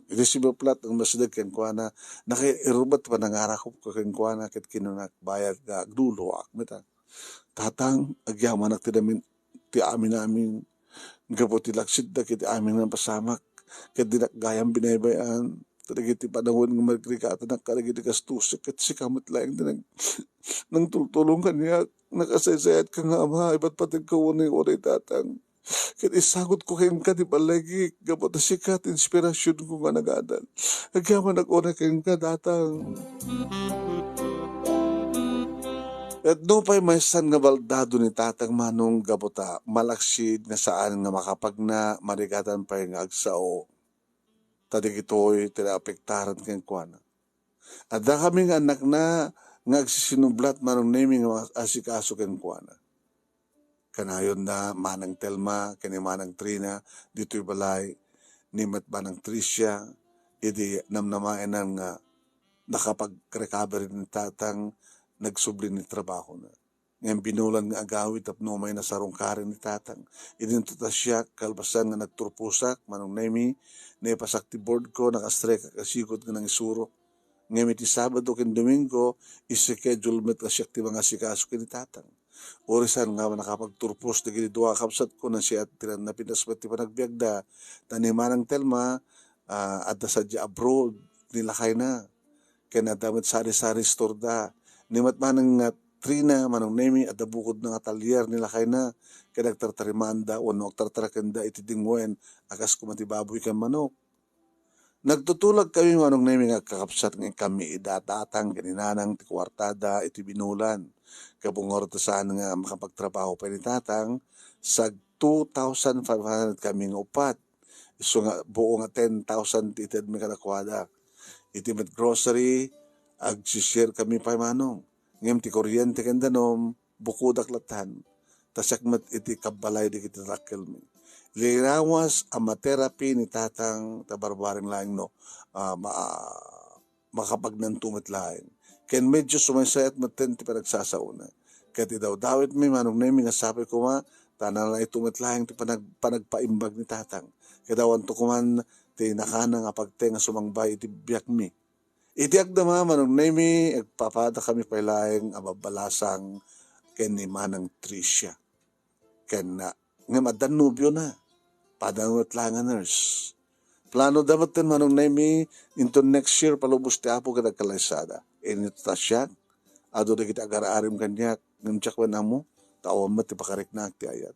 Iti simmublat, immasideg kenkuana, nakairubat ti panangarakopko kenkuana, ket kinunak, "Bayag nga agluloak met, a. Tatang, agyamanak ti amin, ti amin-amin. Gapu ti laksid dagiti amin nga napasamak, ket dinak gayam binaybay-an. Ta dagiti panawen nga marigrigatannak kadagiti gastosek, ket sika met laeng ti nag-, nangtultulong kaniak. Nakasaysayatka nga ama, ibatbategka unay, uray tatang. Ket isagutko kenka ti ballegik, gapu ta sika ti inspirasionko nga nagadal. Agyamanak unay kenka, tatang. Ket nupay maysan nga baldado ni tatang Manong gapu ta malaksid nga saan nga makapagna, marigatan pay nga agsao. Ta dagitoy ti naapektaran kenkuana. Adda kami nga annakna nga agsisinublat, Manong Nemi, nga asikaso kenkuana. Kanayonna Manang Telma ken ni Manang Trina ditoy balay, ni met Manang Tricia, idi namnamaenan nga nakapag-recovery ni tatang, nagsubli ni trabahona. Ngem binulan nga agawid tapno umay nasarungkaren ni tatang. Idinto ta siak, kalpasan nga nagturposak, Manong Nemi, naipasak ti boardko, naka-strike ak a sigud nga nangisurok. Ngem iti Sabado ken Domingo, ischedule met nga siak ti mangasikaso ken ni tatang. Uray saan nga nakapagturpos dagiti dua a kabsatko, nasiat ti napintas met ti panagbiagda. Ta ni Manang Telma, ah, adda sadiay abroad ni lakayna. Ken adda met sari-sari store da. Ni met Manang nga Trina, Manong Nemi, adda bukodna nga atalier ni lakayna. Ken agtartarimaanda wenno agtartarakenda iti dingwen a kas koma ti baboy ken manok. Nagtutulagkami, Manong Nemi, nga agkakabsat nga inkami ida tatang ken ni nanang ti kuartada iti binulan. Gapu nga orta saan nga makapagtrabaho pay ni tatang, sag two thousand five hundred kami nga upat. Isu nga buo nga ten thousand ti itedmi kadakuada. Iti met grocery, agsishare kami pay, Manong. Ngem ti kuryente ken danum, bukodak lattan. Ta siak met iti kabbalay dagiti dakkelmi. Linawas a ma-therapy ni tatang ta barbareng laeng no, ah, ma-, makapagnanto met laeng. Ken medyo sumaysayat metten ti panagsasaona. Ket idawdawitmi, Manong Nemi, nga sapay koma ta nanayto met laeng ti panag-, panagpaimbag ni tatang. Ket awanto koman ti nakana nga pagteng a sumangbay iti biagmi. Iti agdama, Manong Nemi, agpapadakami pay laeng a babbalasang ken ni Manang Tricia. Ken, ah, ngem adda nobiona. Pada met laeng a nurse. Planoda metten, Manong Nemi, into next year, palubos ti Apo ket agkalaysada. Initutasiak, adu dagiti agar-arim kaniak, ngem diak wen ammo, ta awan met ti pakariknaak ti ayat.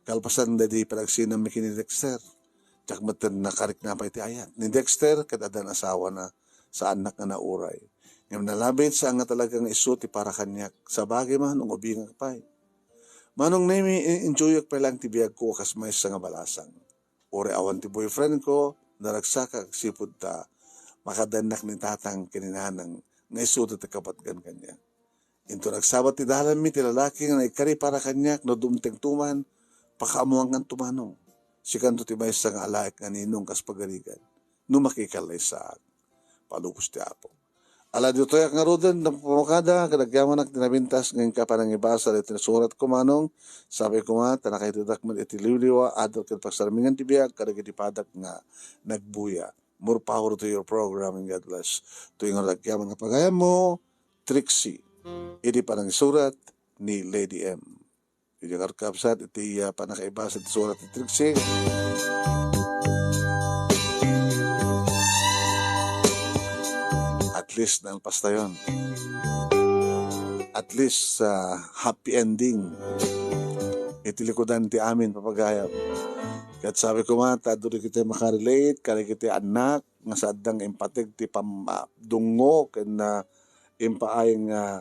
Kalpasan daydi panagsinammi ken ni Dexter, diak metten nakarikna pay ti ayat. Ni Dexter ket addan asawana, saannak nga nauray. Ngem nalabit, saan nga talaga nga isu ti para kaniak. Sabagay man, ung ubingak pay. Manong Nemi, i-enjoyak pay laeng ti biagko a kas maysa nga balasang. Uray awan ti boyfriendko, naragsak agsipud ta makadannak ni tatang ken ni nanang nga isuda ti kapatgan kaniak. Inton nagsabat ti dalanmi, ti lalaki nga naikari para kaniak, no dumtengto man, pakaammoankanto, Manong. Sikanto ti maysa nga alaek nga ninong kas pagarigan, no makikalaysaak. Palubos ti Apo. Ala, ditoyak ngaruden, napamukada, ket agyamanak ti napintas nga inka panangibasa daytoy nasuratko, Manong. Sapay koma ta nakaitudak met iti liwliwa, adal ken pagsarmingan ti biag kadagiti padak nga nagbuya. More power to your program and God bless. Iti ngarud agyaman nga pagayammo, Trixie. Idi panangisurat ni Lady M. Idi ngarud, kabsat, iti, ah, panakaibasa ti surat ni Trixie. At least, nalpastayon. At least, ah, happy ending. Iti likudan ti amin, papagayam. Ket sapay koma, ta adu dagiti makarelate, kadagiti annak, nga saan nga impateg ti pam-, ah, dungngo, ken, ah, impaay nga,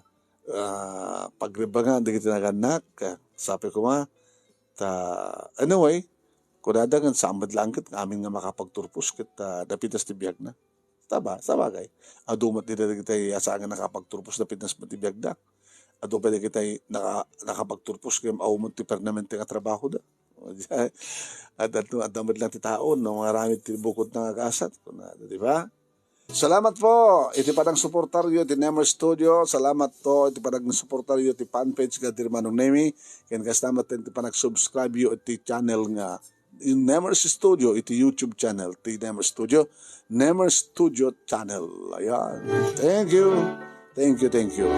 ah, pagribangan dagiti nagannak. Sapay koma, ta, anyway, kunada nga saan met laeng ket nga amin nga makapagturpos ket, ah, napintas ti biagna. Tama, sabagay. Adu met dagiti a saan nga nakapagturpos, napintas met ti biagda. Adu pay dagiti naka-, nakapagturpos ket awan met ti permanente nga trabahoda. Adda, adda met laeng ti tao, no, mangaramid ti bukod nga agasat, kunada, di ba? Salamat po iti panagsuportaryo iti Nemer Studio. Salamat po iti panagsuportaryo iti fanpage nga Dear Manong Nemi. Ken kasta met iti panagsubscribe yo iti channel nga Nemer Studio, iti YouTube channel ti Nemer Studio, Nemer Studio Channel. Ayan. Thank you. Thank you, thank you.